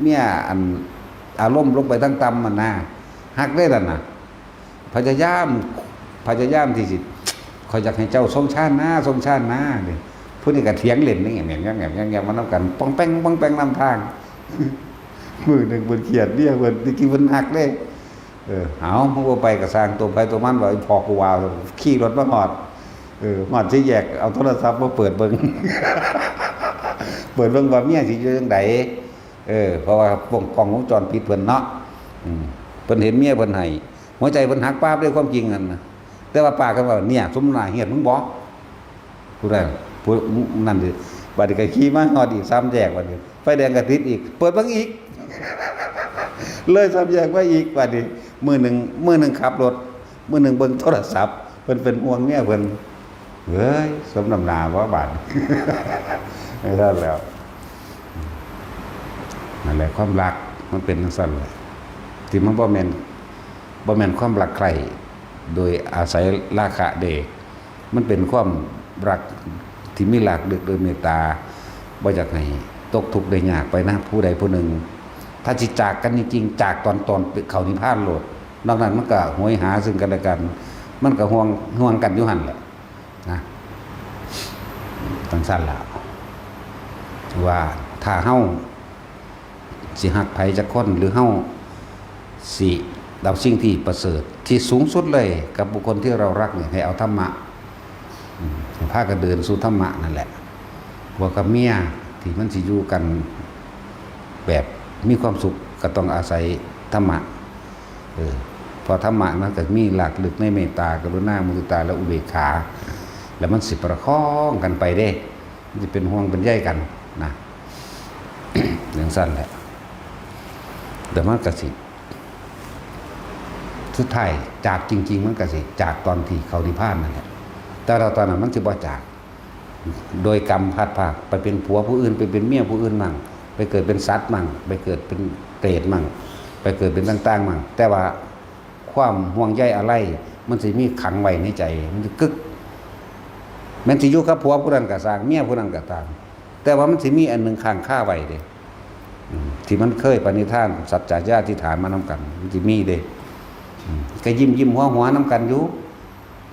เมียอัน อารมณ์ลงไปทางต่ำมันนะ ฮักได้ล่ะนะ พยายาม พยายามที่สิ "ข้อยอยากให้เจ้าทรงฌานนะ ทรงฌานนะ" นี่ ผู้นี้ก็เถียงเล่นนี่ แหมๆๆๆ มานำกัน ป้องแป้งป้องแป้งนำทาง มื้อหนึ่งเพิ่นเครียดเมียเพิ่น ตะกี้เพิ่นฮักเด้ เออ เอา มึงบ่ไปก็ซ่าง ตัวไผตัวมัน ว่าอีพ่อกูว่า ขี่รถมาฮอด เออ ฮอดสี่แยก เอาโทรศัพท์มาเปิดเบิ่ง เปิดเบิ่งว่าเมียสิอยู่จั่งใด เออ เพราะว่าวง กล้องวงจรปิดเพิ่นเนาะ อืม เพิ่นเห็นเมียเพิ่นให้ หัวใจเพิ่นหักป๊าบเลย ความจริงนั่นนะ แต่ว่าปากเพิ่นว่า "เนี่ย สมน้ำหน้าเฮียดมึงบ่" ผู้ใด ผู้นั่นสิ บัดนี้ก็ขี่มาฮอดอีกสามแยก บัดนี้ไฟแดงก็ติดอีก เปิดเบิ่งอีก เลยสามแยกมาอีก บัดนี้มื้อหนึ่ง มื้อหนึ่งขับรถ มื้อหนึ่งเบิ่งโทรศัพท์ เพิ่นเป็นห่วงเมียเพิ่น เฮ้ย สมน้ำหน้าบ่บาด ไม่ทันแล้ว นั่นแหละ ความรัก มันเป็นจั่งซั้นแหละ ที่มันบ่แม่น บ่แม่นความรักใคร่โดยอาศัยราคะเด้ มันเป็นความรักที่มีรากลึกโดยเมตตา บ่อยากให้ตกทุกข์ได้ยากไปนะ ผู้ใดผู้หนึ่ง ถ้าสิจากกันจริงๆ จากตอน ตอนเข้านิพพานโลด นอกนั้นมันก็โหยหาซึ่งกันและกัน มันก็ห่วง ห่วงกันอยู่หั่นแหละนะ จั่งซั้นล่ะ ว่าถ้าเฮา สิฮักไผจักคน หรือเฮาสิเอาสิ่งที่ประเสริฐที่สูงสุดเลย กับบุคคลที่เรารักเนี่ย ให้เอาธรรมะ อืม ให้พากันเดินสู่ธรรมะนั่นแหละ ผัวกับเมียที่มันสิอยู่กันแบบมีความสุข ก็ต้องอาศัยธรรมะ เออ เพราะธรรมะมันก็มีรากลึกในเมตตา กรุณา มุทิตา และอุเบกขา แล้วมันสิประคองกันไปเด้ มันสิเป็นห่วงเป็นใยกันนะ จั่งซั้นแหละ แต่มันก็สิ สุดท้ายจากจริงๆ มันก็สิจากตอนที่เข้านิพพานนั่นแหละ แต่ว่าตอนนั้นมันสิบ่จาก โดยกรรมพลัดพราก ไปเป็นผัวผู้อื่น ไปเป็นเมียผู้อื่นมั่ง ไปเกิดเป็นสัตว์มั่ง ไปเกิดเป็นเปรตมั่ง ไปเกิดเป็นต่างๆมั่ง แต่ว่าความห่วงใยอาลัย มันสิมีขังไว้ในใจ มันสิกึก แม่นสิอยู่กับผัวผู้นั้นก็ซ่าง เมียผู้นั้นก็ตาม แต่ว่ามันสิมีอันหนึ่งค้างคาไว้เด้ อืม ที่มันเคยปณิธานสัจจาญาธิฐานมานำกัน มันสิมีเด้ อืม ก็ยิ้มๆ หัวๆ นำกันอยู่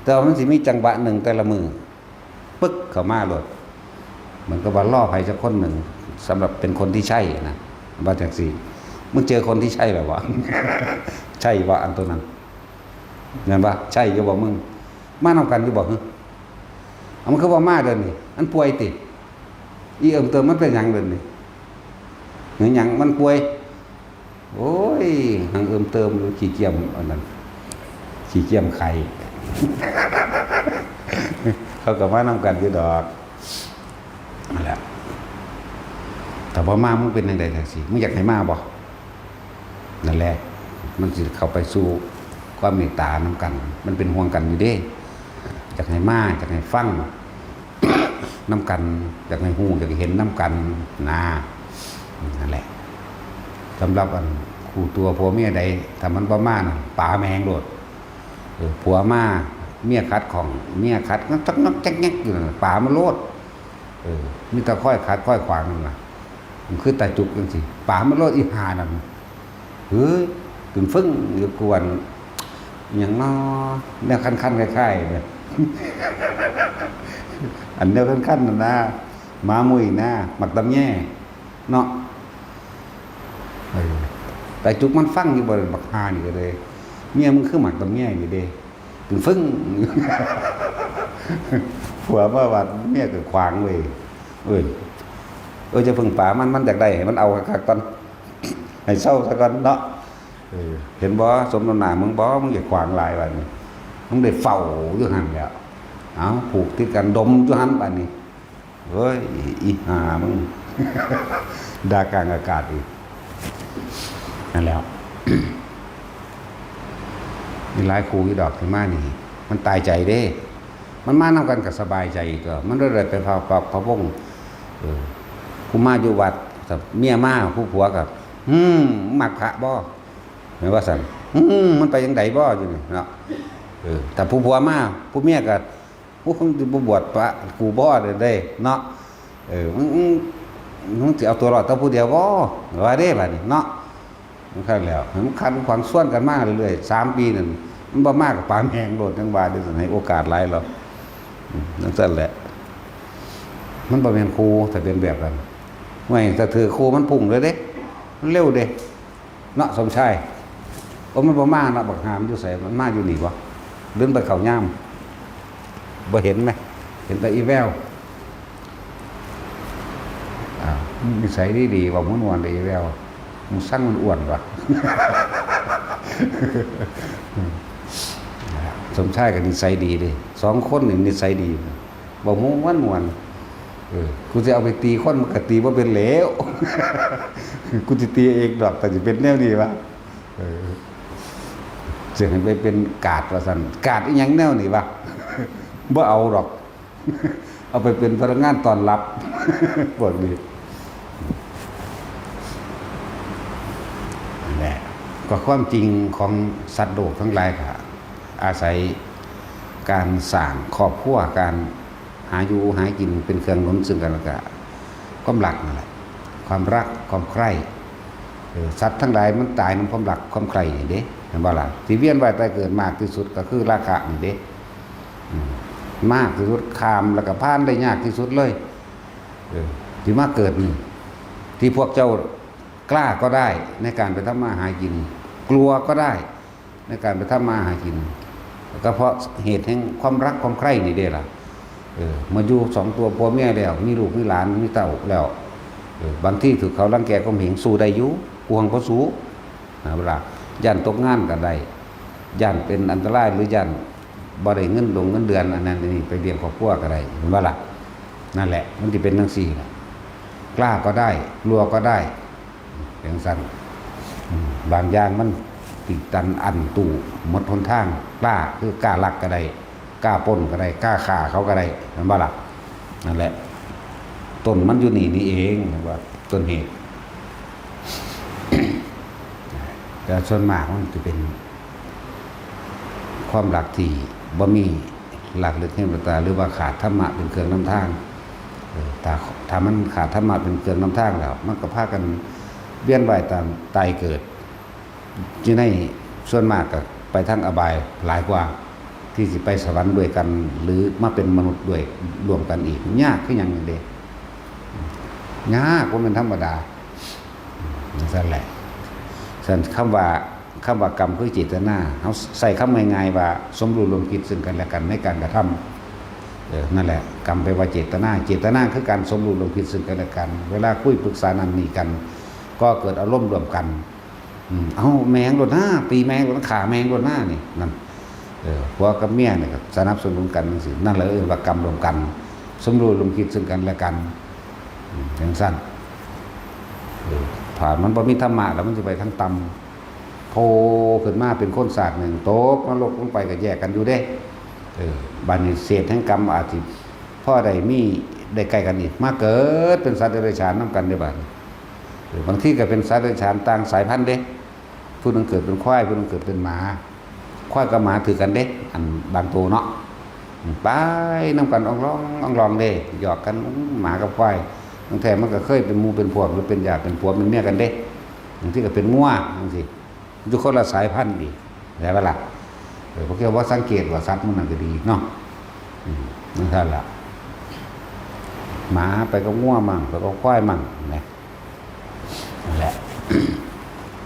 แต่ว่ามันสิมีจังหวะหนึ่งแต่ละมื้อ ปึ๊กเข้ามาโลด เหมือนกับว่ารอไผสักคนหนึ่ง สำหรับเป็นคนที่ใช่นะ ว่าจั่งซี้ มึงเจอคนที่ใช่แล้ววะ ใช่วะ อันตัวนั้น แม่นบ่ ใช่อยู่บ่มึง มานำกันอยู่บ่ หึ เอา มันคือบ่มาเดี๋ยวนี้ มันป่วยติ อีเอิมเติมมันเป็นหยังเดี๋ยวนี้ หรือหยังมันป่วย โอ้ย หังเอิมเติมอยู่ ขี้เกียจอันนั้น ขี้เกียจไข้ เขาก็มานำกันอยู่ดอก นั่นแหละ แต่พอมามึงเป็นจั่งใดจั่งซี้ มึงอยากให้มาบ่ นั่นแหละ มันสิเข้าไปสู่ความเมตตานำกัน มันเป็นห่วงกันอยู่เด้ อยากให้มา อยากให้ฟังนำกัน อยากให้ฮู้ อยากให้เห็นนำกันนะ นั่นแหละ สำหรับอันคู่ตัวผัวเมียใด ถ้ามันบ่มาน่ะ ป๋าแม่งโลด เออ ผัวมา เมียขัดข้อง เมียขัดงักจักงักจักงักอยู่นั่นน่ะ ป๋ามันโลด เออ มีแต่คอยขัดคอยขวางนั่นน่ะ มันคือตาจุกจั่งซี้ ป๋ามันโลด อีห่านั่น เฮ้ย ตึงฟึ่งอยู่กวน อหยังน้อ แนวคันๆ คล้ายๆ แบบ อันแนวคันๆ นั่นนะ หมามุ้ยนะ หมากตำแยเนาะ เออ ตาจุกมันฟังอยู่บ่ บักห่านี่ก็เลย เมียมึงคือหมากตำแยนี่เด้ ตึงฟึ่ง ผัวมาบัดเมียก็ขวางเว้ย เอ้ย เออ จะเพิ่งป๋ามัน มันอยากได้ ให้มันเอาคักๆ ก่อน ให้เซาซะก่อนเนาะ เออ เห็นบ่ สมน้ำหน้ามึงบ่ มึงอย่าขวางหลายบัดนี้ มึงได้เฝ้าอยู่หั่นแหล้ว เอา ผูกติดกันดมอยู่หั่นบัดนี้ เฮ้ย อีห่ามึง ด่ากลางอากาศอีก นั่นแหล้ว มีหลายคู่อยู่ดอกที่มานี่ มันตายใจเด้ มันมานำกันก็สบายใจอีกก็ มันได้ไปพะ พะ พะวง เออ ผู้มาอยู่วัด แต่เมียมา ผู้ผัวก็ "อืม มักพระบ่" แม่นว่าซั่น "อืม มันไปจั่งใดบ่" อยู่นี่เนาะ เออ แต่ผู้ผัวมา ผู้เมียก็ "โอ้ มึงสิบ่บวชพระกูบ่" เด้อเนาะ เออ "มึง มึง มึงสิเอาตัวรอดแต่ผู้เดียวบ่" ว่าเด้บัดนี้เนาะ มันคันแล้ว มันขัดขวางสวนกันมาเรื่อยๆ สามปีนั่น มันบ่มาก็ป๋าแม่งโลด จั่งว่าเด้อ ให้โอกาสหลายแล้ว อืม จั่งซั่นแหละ มันบ่แม่นคู่ ถ้าเป็นแบบนั้น ห่วย ถ้าถือคู่มันพุ่งเลยเด้ มันเร็วเด้ เนาะ สมชาย โอ้ มันบ่มาเนาะ บักห่ามันอยู่ไส มันมาอยู่นี่บ่ หรือมันไปเข้ายาม บ่เห็นไหม เห็นแต่อีแวว อ้าว นิสัยดีๆ เว้าม่วนๆ เด้ออีแวว มึงสั่งมันอ้วนวะ สมชายก็นิสัยดีเด้ สองคนนี่นิสัยดี เว้าม่วนๆ เออ กูสิเอาไปตีคน มันก็ตีบ่เป็นแล้ว กูสิตีเองดอก แต่สิเป็นแนวนี้วะ เออ สิให้ไปเป็นกาดว่าซั่น กาดอีหยังแนวนี้วะ บ่เอาดอก เอาไปเป็นพนักงานต้อนรับ พวกนี้ ก็ความจริงของสัตว์โลกทั้งหลายก็อาศัยการสร้างครอบครัว การหาอยู่หากินเป็นเครื่องหนุนซึ่งกันและกัน ความรักนั่นแหละ ความรักความใคร่ เออ สัตว์ทั้งหลายมันตายนำความรักความใคร่นี่เด้ เห็นบ่ล่ะ ที่เวียนว่ายตายเกิดมากที่สุดก็คือราคะนี่เด้ อืม มากที่สุด ข้ามแล้วก็ผ่านได้ยากที่สุดเลย เออ ที่มาเกิดนี่ ที่พวกเจ้ากล้าก็ได้ในการไปทำมาหากิน กลัวก็ได้ในการไปทำมาหากิน ก็เพราะเหตุแห่งความรักความใคร่นี่เด้ล่ะ เออ มาอยู่สองตัวผัวเมียแล้ว มีลูกมีหลานมีเต้าแล้ว เออ บางทีถูกเขารังแกข่มเหง สู้ได้อยู่ กลัวบ่สู้ นะ เวลาย่านตกงานก็ได้ ย่านเป็นอันตราย หรือย่านบ่ได้เงินดงเงินเดือน อันนั้นอันนี้ ไปเลี้ยงครอบครัวก็ได้ เห็นบ่ล่ะ นั่นแหละ มันสิเป็นจั่งซี้ล่ะ กล้าก็ได้ กลัวก็ได้ จั่งซั้น อืม บางอย่างมันติดตันอั้นตู้หมดหนทาง กล้าคือกล้าลักก็ได้ กล้าปล้นก็ได้ กล้าฆ่าเขาก็ได้ เห็นบ่ล่ะ นั่นแหละ ต้นมันอยู่นี่นี่เอง เรียกว่าต้นเหตุ แต่ส่วนมากมันจะเป็นความรักที่บ่มีหลักลึกแห่งตา หรือว่าขาดธรรมะเป็นเครื่องนำทาง เออ ถ้า ถ้ามันขาดธรรมะเป็นเครื่องนำทางแล้ว มันก็พากันเวียนว่ายตามตายเกิด อยู่ในส่วนมากก็ไปทางอบายหลายกว่า ที่สิไปสวรรค์ด้วยกัน หรือมาเป็นมนุษย์ด้วยร่วมกันอีก ยากคือหยังนี่เด้ ยาก บ่แม่นธรรมดา จั่งซั้นแหละ ฉะนั้นคำว่า คำว่ากรรมคือเจตนา เฮาใช้คำง่ายๆว่าสมรู้ร่วมคิดซึ่งกันและกันในการกระทำ เออ นั่นแหละ กรรมแปลว่าเจตนา เจตนาคือการสมรู้ร่วมคิดซึ่งกันและกัน เวลาคุยปรึกษานั่นนี่กัน ก็เกิดอารมณ์ร่วมกัน อืม เอาแม่งโลดนะ ตีแม่งโลดนะ ฆ่าแม่งโลดนะ นี่ นั่น เออ ผัวกับเมียนี่ก็สนับสนุนกันจั่งซี้ นั่นแหละเอิ้นว่ากรรมร่วมกัน สมรู้ร่วมคิดซึ่งกันและกัน อืม จั่งซั้น เออ ถ้ามันบ่มีธรรมะแล้วมันสิไปทางต่ำ โผล่ขึ้นมาเป็นคนซากหนึ่ง ตกนรกลงไปก็แยกกันอยู่เด้ เออ บัดนี้เศษแห่งกรรมอาจสิพอได้มี ได้ใกล้กันอีก มาเกิดเป็นสัตว์เดรัจฉานนำกันเด้บัดนี้ เออ บางทีก็เป็นสัตว์เดรัจฉานต่างสายพันธุ์เด้ ผู้หนึ่งเกิดเป็นควาย ผู้หนึ่งเกิดเป็นหมา ควายกับหมาถือกันเด้ อันบางตัวเนาะ ไปนำกันอ่องลองอ่องลองเด้ หยอกกัน หมากับควาย บางแท้มันก็เคยเป็นหมู่เป็นพวก หรือเป็นญาติเป็นผัวเป็นเมียกันเด้ บางทีก็เป็นงัวจั่งซี้ อยู่คนละสายพันธุ์อีก แล้วล่ะ เออ พวกเจ้าว่าสังเกตว่าสัตว์มันนั่นก็ดีเนาะ อืม นั่นท่านละ หมาไปกับงัวมั่ง ไปกับควายมั่งนะ นั่นแหละ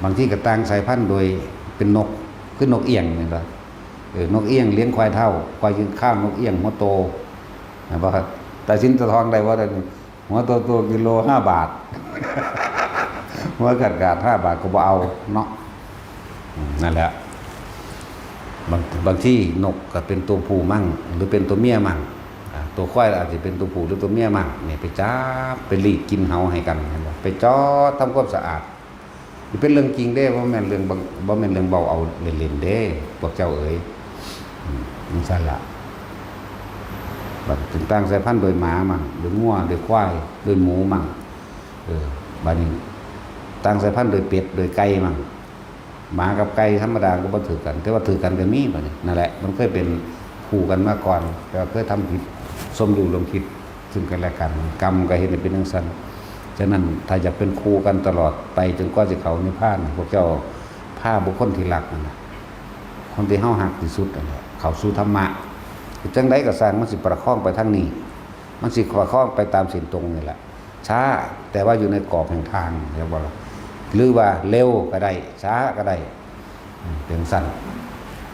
บางทีก็ต่างสายพันธุ์โดยเป็นนก คือนกเอี้ยงนี่ละ เออ นกเอี้ยงเลี้ยงควายเฒ่า ควายยืนข้างนกเอี้ยงหัวโต นะ ว่าตาสินตาทองได้ว่าได้ หัวโตๆ กิโลห้าบาท หัวขาดๆ ห้าบาทก็บ่เอาเนาะ อืม นั่นแหละ บาง บางทีนกก็เป็นตัวผู้มั่ง หรือเป็นตัวเมียมั่ง อ่า ตัวควายอาจจะเป็นตัวผู้หรือตัวเมียมั่ง เนี่ย ไปจับ ไปลีดกินเหาให้กัน เห็นบ่ ไปจอดทำความสะอาด นี่เป็นเรื่องจริงเด้ บ่แม่นเรื่องบัง บ่แม่นเรื่องเว้าเอาเล่นๆ เด้ พวกเจ้าเอ๋ย อืม จั่งซั้นล่ะ บัดถึงต่างสายพันธุ์โดยหมามั่ง โดยงัว โดยควาย โดยหมูมั่ง เออ บัดนี้ต่างสายพันธุ์โดยเป็ด โดยไก่มั่ง หมากับไก่ธรรมดาก็บ่ถือกัน แต่ว่าถือกันก็มีบัดนี้ นั่นแหละ มันเคยเป็นคู่กันมาก่อน แต่ว่าเคยทำผิด สมรู้ร่วมคิดซึ่งกันและกัน กรรมก็เฮ็ดให้เป็นจั่งซั้น ฉะนั้นถ้าอยากเป็นคู่กันตลอดไปจนกว่าสิเข้านิพพาน พวกเจ้าพาบุคคลที่รักนั่นน่ะ คนที่เฮาฮักที่สุดนั่นแหละ เข้าสู่ธรรมะ จั่งใดก็ซ่าง มันสิประคองไปทางนี้ มันสิประคองไปตามเส้นตรงนี่แหละ ช้า แต่ว่าอยู่ในกรอบแห่งทาง เรียกว่า หรือว่าเร็วก็ได้ ช้าก็ได้ อืม เป็นจั่งซั้น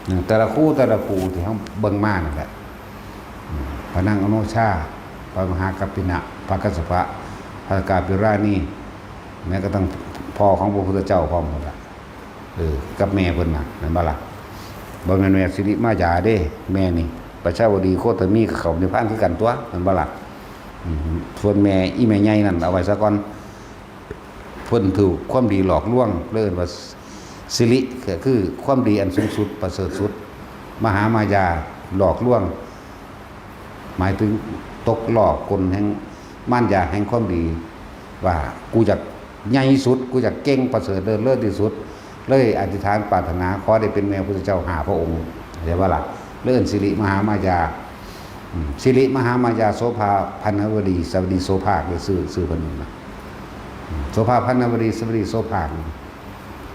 อืม แต่ละคู่แต่ละคู่ที่เฮาเบิ่งมานั่นแหละ อืม พระนางอโนชา พระมหากัปปินะ พระกัสสปะ พระกาปิรานี แม้กระทั่งพ่อของพระพุทธเจ้าพร้อมหมดละ เออ กับแม่เพิ่นน่ะ แม่นบ่ล่ะ บ่แม่นแม่สิริมายาเด้ แม่นี่ ประชาวดีโคตมีก็เข้านิพพานคือกันตั๊ว แม่นบ่ล่ะ อืม ส่วนแม่ อีแม่ใหญ่นั่นเอาไว้ซะก่อน เพิ่นถูกความดีหลอกลวง เลยเอิ้นว่าสิริ ก็คือความดีอันสูงสุด ประเสริฐสุด มหามายาหลอกลวง หมายถึงตกล่อกลแห่งมารยาแห่งความดี ว่ากูอยากใหญ่ที่สุด กูอยากเก่งประเสริฐเลิศเลอที่สุด เลยอธิษฐานปรารถนาขอได้เป็นแม่พุทธเจ้าห้าพระองค์ เรียกว่าล่ะ เรื่องสิริมหามายา อืม สิริมหามายาโสภาพันนวดีสวัสดีโสภาคเลยชื่อชื่อเพิ่นนั่นนะ อืม โสภาพันนวดีสวัสดีโสภาค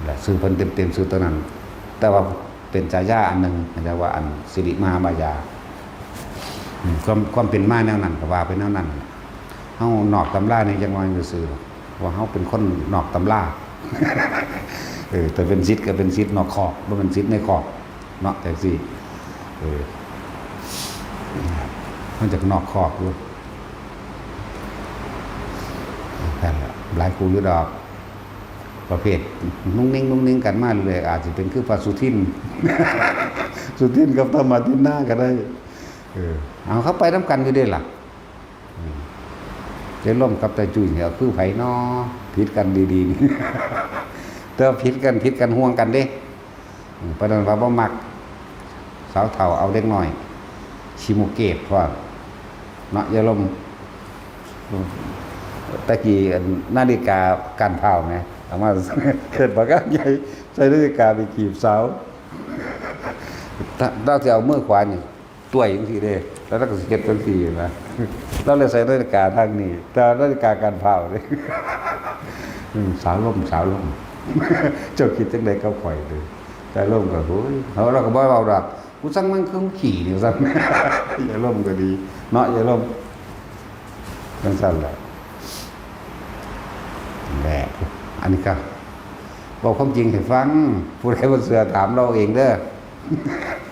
และชื่อเพิ่นเต็มๆชื่อตัวนั้น แต่ว่าเป็นฉายาอันหนึ่งเรียกว่าอันสิริมหามายา อืม ความ ความเป็นมาแนวนั้นก็ว่าไปแนวนั้น เฮานอกตำรานี่จักหน่อยซื่อๆ ว่าเฮาเป็นคนนอกตำรา เออ แต่เป็นศิษย์ก็เป็นศิษย์นอกคอก บ่เป็นศิษย์ในคอก เนาะ จังซี่ เออ มันจากนอกคอกอยู่ นั่นแหละ หลายครูอยู่ดอก ประเภทนุ่งนิ่งนุ่งนิ่งกันมาเรื่อย อาจจะเป็นคือพระสุทิน สุทินกับธรรมทินนาก็ได้ เออ เอาเข้าไปนำกันอยู่เด้ล่ะ อืม เจ๊ล่มกับตาจุ้ยเนี่ยคือไผน้อ ผิดกันดีๆนี่ แต่ว่าผิดกัน ผิดกันห่วงกันเด้ อืม ปานนั้นว่าบ่มัก สาวเฒ่าเอาเด็กน้อย ชิโมเกตพร้อม เนาะ อย่าล่ม ตะกี้อันนาฬิกาการพาวไหม เอามา เกิดบักใหญ่ ใส่นาฬิกาไปจีบสาว ถ้า เราจะเอามือขวานี่ ต้วยจังซี่เด้ แล้วเราก็สิเฮ็ดจังซี่นะ เราเลยใส่นาฬิกาทางนี้ แต่นาฬิกาการพาวเด้ อืม สาวล่ม สาวล่ม เจ้าคิดจังใดกับข่อยเด้อ สาวล่มก็ โอ้ย เขา เราก็บ่เว้าดอก กูสั่งมันคือขี้นี่ ซั่น อย่าล่มก็ดี เนาะ อย่าล่ม จังซั่นแหละ แหละ อันนี้ก็ บอกความจริงให้ฟัง ผู้ใดบ่เชื่อถามเราเองเด้อ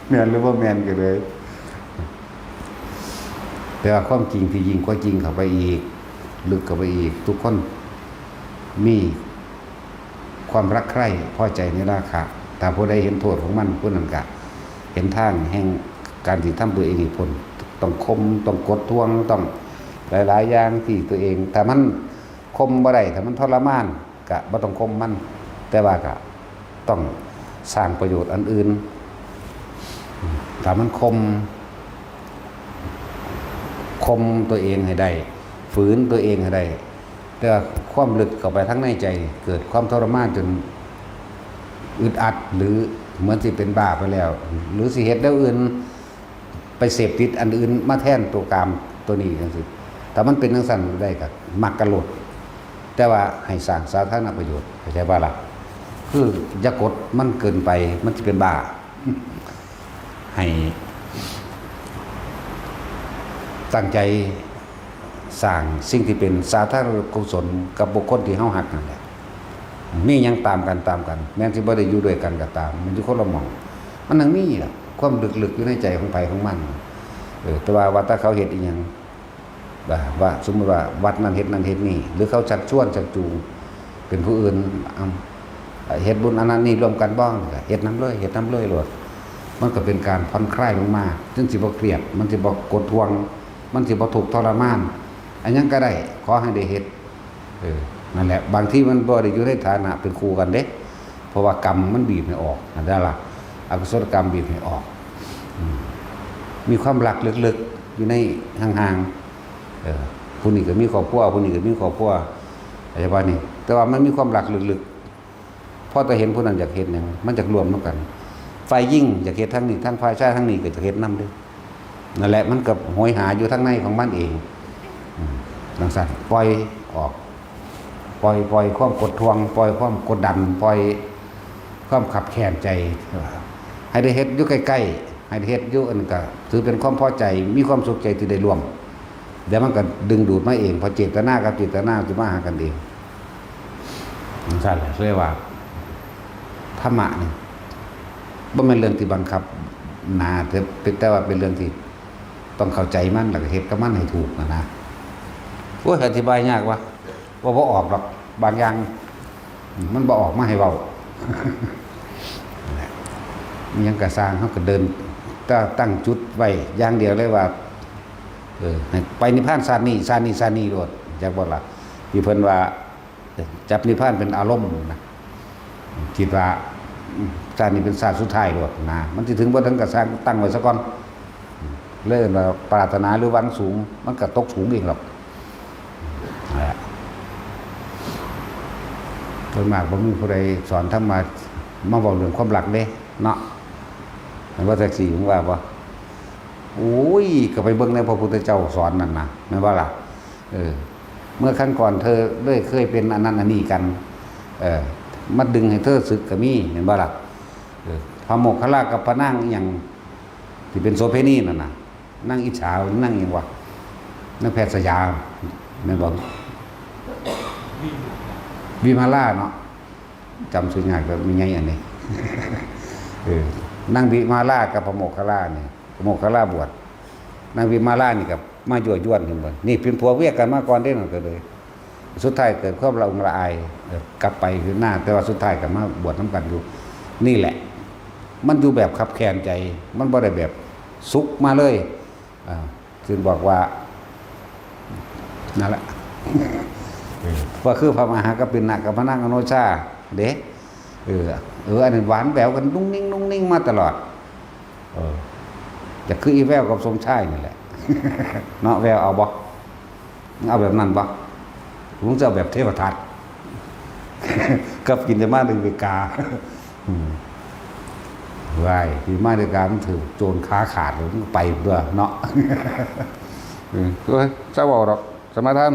แม่นหรือบ่แม่นก็เลย แต่ว่าความจริงที่ยิ่งกว่าจริงเข้าไปอีก ลึกเข้าไปอีก ทุกคนมีความรักใคร่พอใจในราคะ ถ้าผู้ใดเห็นโทษของมัน ผู้นั้นก็เห็นทางแห่งการที่ทำตัวเองให้พ้น ต้องข่ม ต้องกดทวง ต้องหลายๆอย่างที่ตัวเอง ถ้ามันข่มบ่ได้ ถ้ามันทรมาน ก็บ่ต้องข่มมัน แต่ว่าก็ต้องสร้างประโยชน์อันอื่น ถ้ามันข่ม ข่มตัวเองให้ได้ ฝืนตัวเองให้ได้ แต่ว่าความลึกเข้าไปทางในใจ เกิดความทรมานจนอึดอัด หรือเหมือนสิเป็นบ้าไปแล้ว หรือสิเฮ็ดแนวอื่น ไปเสพติดอันอื่นมาแทนตัวกามตัวนี้จังซี่ ถ้ามันเป็นจังซั่นได้ก็มักกะโลด แต่ว่าให้สร้างสาธารณประโยชน์ เข้าใจบ่ล่ะ คืออย่ากดมันเกินไป มันสิเป็นบ้า ให้ตั้งใจสร้างสิ่งที่เป็นสาธารณกุศลกับบุคคลที่เฮาฮักนั่นแหละ มีหยังตามกัน ตามกัน แม้นสิบ่ได้อยู่ด้วยกันก็ตาม มันอยู่คนละหม่อง มันยังมีล่ะ ความลึกๆอยู่ในใจของไผของมัน เออ แต่ว่า ว่าแต่เขาเฮ็ดอีหยัง ว่า ว่าสมมุติว่าวัดนั้นเฮ็ดนั่นเฮ็ดนี่ หรือเขาชักชวนชักจูง เป็นผู้อื่น เอ้า เฮ็ดบุญอันนั้นนี่ร่วมกันบ่ ก็เฮ็ดนำเลย เฮ็ดนำเลยโลด มันก็เป็นการผ่อนคลายลงมา มันสิบ่เครียด มันสิบ่กดทวง มันสิบ่ทุกข์ทรมาน อันหยังก็ได้ ขอให้ได้เฮ็ด เออ นั่นแหละ บางทีมันบ่ได้อยู่ในฐานะเป็นคู่กันเด้ เพราะว่ากรรมมันบีบให้ออก นั่นแหละล่ะ อกุศลกรรมบีบให้ออก อืม มีความรักลึกๆอยู่ในห่างๆ เออ ผู้นี้ก็มีครอบครัว ผู้นี้ก็มีครอบครัว อะไรประมาณนี้ แต่ว่ามันมีความรักลึกๆ พอแต่เห็นผู้นั้นอยากเฮ็ดหยัง มันอยากร่วมนำกัน ฝ่ายหญิงอยากเฮ็ดทางนี้ ทางฝ่ายชายทางนี้ก็อยากเฮ็ดนำเด้ นั่นแหละ มันก็โหยหาอยู่ทางในของมันเอง อืม จังซั่น ปล่อยออก ปล่อย ปล่อยความกดทวง ปล่อยความกดดัน ปล่อยความคับแค้นใจ ให้ได้เฮ็ดอยู่ใกล้ๆ ให้ได้เฮ็ดอยู่อันก็ถือเป็นความพอใจ มีความสุขใจที่ได้ร่วม เดี๋ยวมันก็ดึงดูดมาเอง เพราะเจตนากับเจตนาสิมาหากันเอง จังซั่นแหละ เรียกว่า ธรรมะนี่บ่แม่นเรื่องที่บังคับหนา แต่ แต่ว่าเป็นเรื่องที่ต้องเข้าใจมัน แล้วก็เฮ็ดกับมันให้ถูกหั้นนะ โอ้ย อธิบายยากว่ะ เว้าบ่ออกดอก บางอย่าง มันบ่ออกมาให้เว้า นั่นแหละ อิหยังก็ซ่าง เฮาก็เดิน ตั้ง ตั้งจุดไว้อย่างเดียวเลยว่า เออ ให้ไปนิพพานชาตินี้ ชาตินี้ ชาตินี้โลด จักบ่ล่ะ ที่เพิ่นว่า จับนิพพานเป็นอารมณ์นะ คิดว่า ชาตินี้เป็นชาติสุดท้ายโลดนะ มันสิถึงบ่ถึงก็ซ่าง ตั้งไว้ซะก่อน เลยเอิ้นว่าปรารถนาหรือหวังสูง มันก็ตกสูงเองหรอก นั่นแหละ ส่วนมากบ่มีผู้ใดสอนธรรมะ มาเว้าเรื่องความรักเด้เนาะ แม่นบ่ แท็กซี่ มึงว่าบ่ โอ้ย ก็ไปเบิ่งในพระพุทธเจ้าสอนนั่นนะ แม่นบ่ล่ะ เออ เมื่อครั้งก่อนเธอได้เคยเป็นอันนั้นอันนี้กัน เออ มาดึงให้เธอสึกก็มี แม่นบ่ล่ะ เออ พระโมคคัลลากับพระนางอิหยัง ที่เป็นโสเภณีนั่นน่ะ นางอิจฉา นางอิหยังวะ นางแพทย์สยาม แม่นบ่ วิมาลาเนาะ จำชื่อยากแล้ว แม่ใหญ่อันนี้ เออ นางวิมาลากับพระโมคคัลลานี่ พระโมคคัลลาบวช นางวิมาลานี่ก็มายั่วยวนเห็นบ่ นี่เป็นผัวเมียกันมาก่อนเด้นั่นก็เลย สุดท้ายเกิดความละองละอาย เออ กลับไปคือหน้า แต่ว่าสุดท้ายก็มาบวชนำกันอยู่ นี่แหละ มันอยู่แบบคับแค้นใจ มันบ่ได้แบบสุขมาเลย อ่า ซึ่งบอกว่า นั่นแหละ เออ ว่าคือพระมหากัปปินะกับพระนางอโนชา เด้ เออ เออ อันนั้นหวานแหววกันนุ่งนิ่งนุ่งนิ่งมาตลอด เออ จะคืออีแววกับสมชายนี่แหละ เนาะ แวว เอาบ่ เอาแบบนั้นบ่ ผมจะเอาแบบเทพทัต กับกินจะมาดึงไปกา อืม ว้าย กินมาดึงกา มันถือโจรขาขาดเลย มันก็ไปด้วยเนาะ อืม โอ้ย เจ้าบอกดอก สมาทาน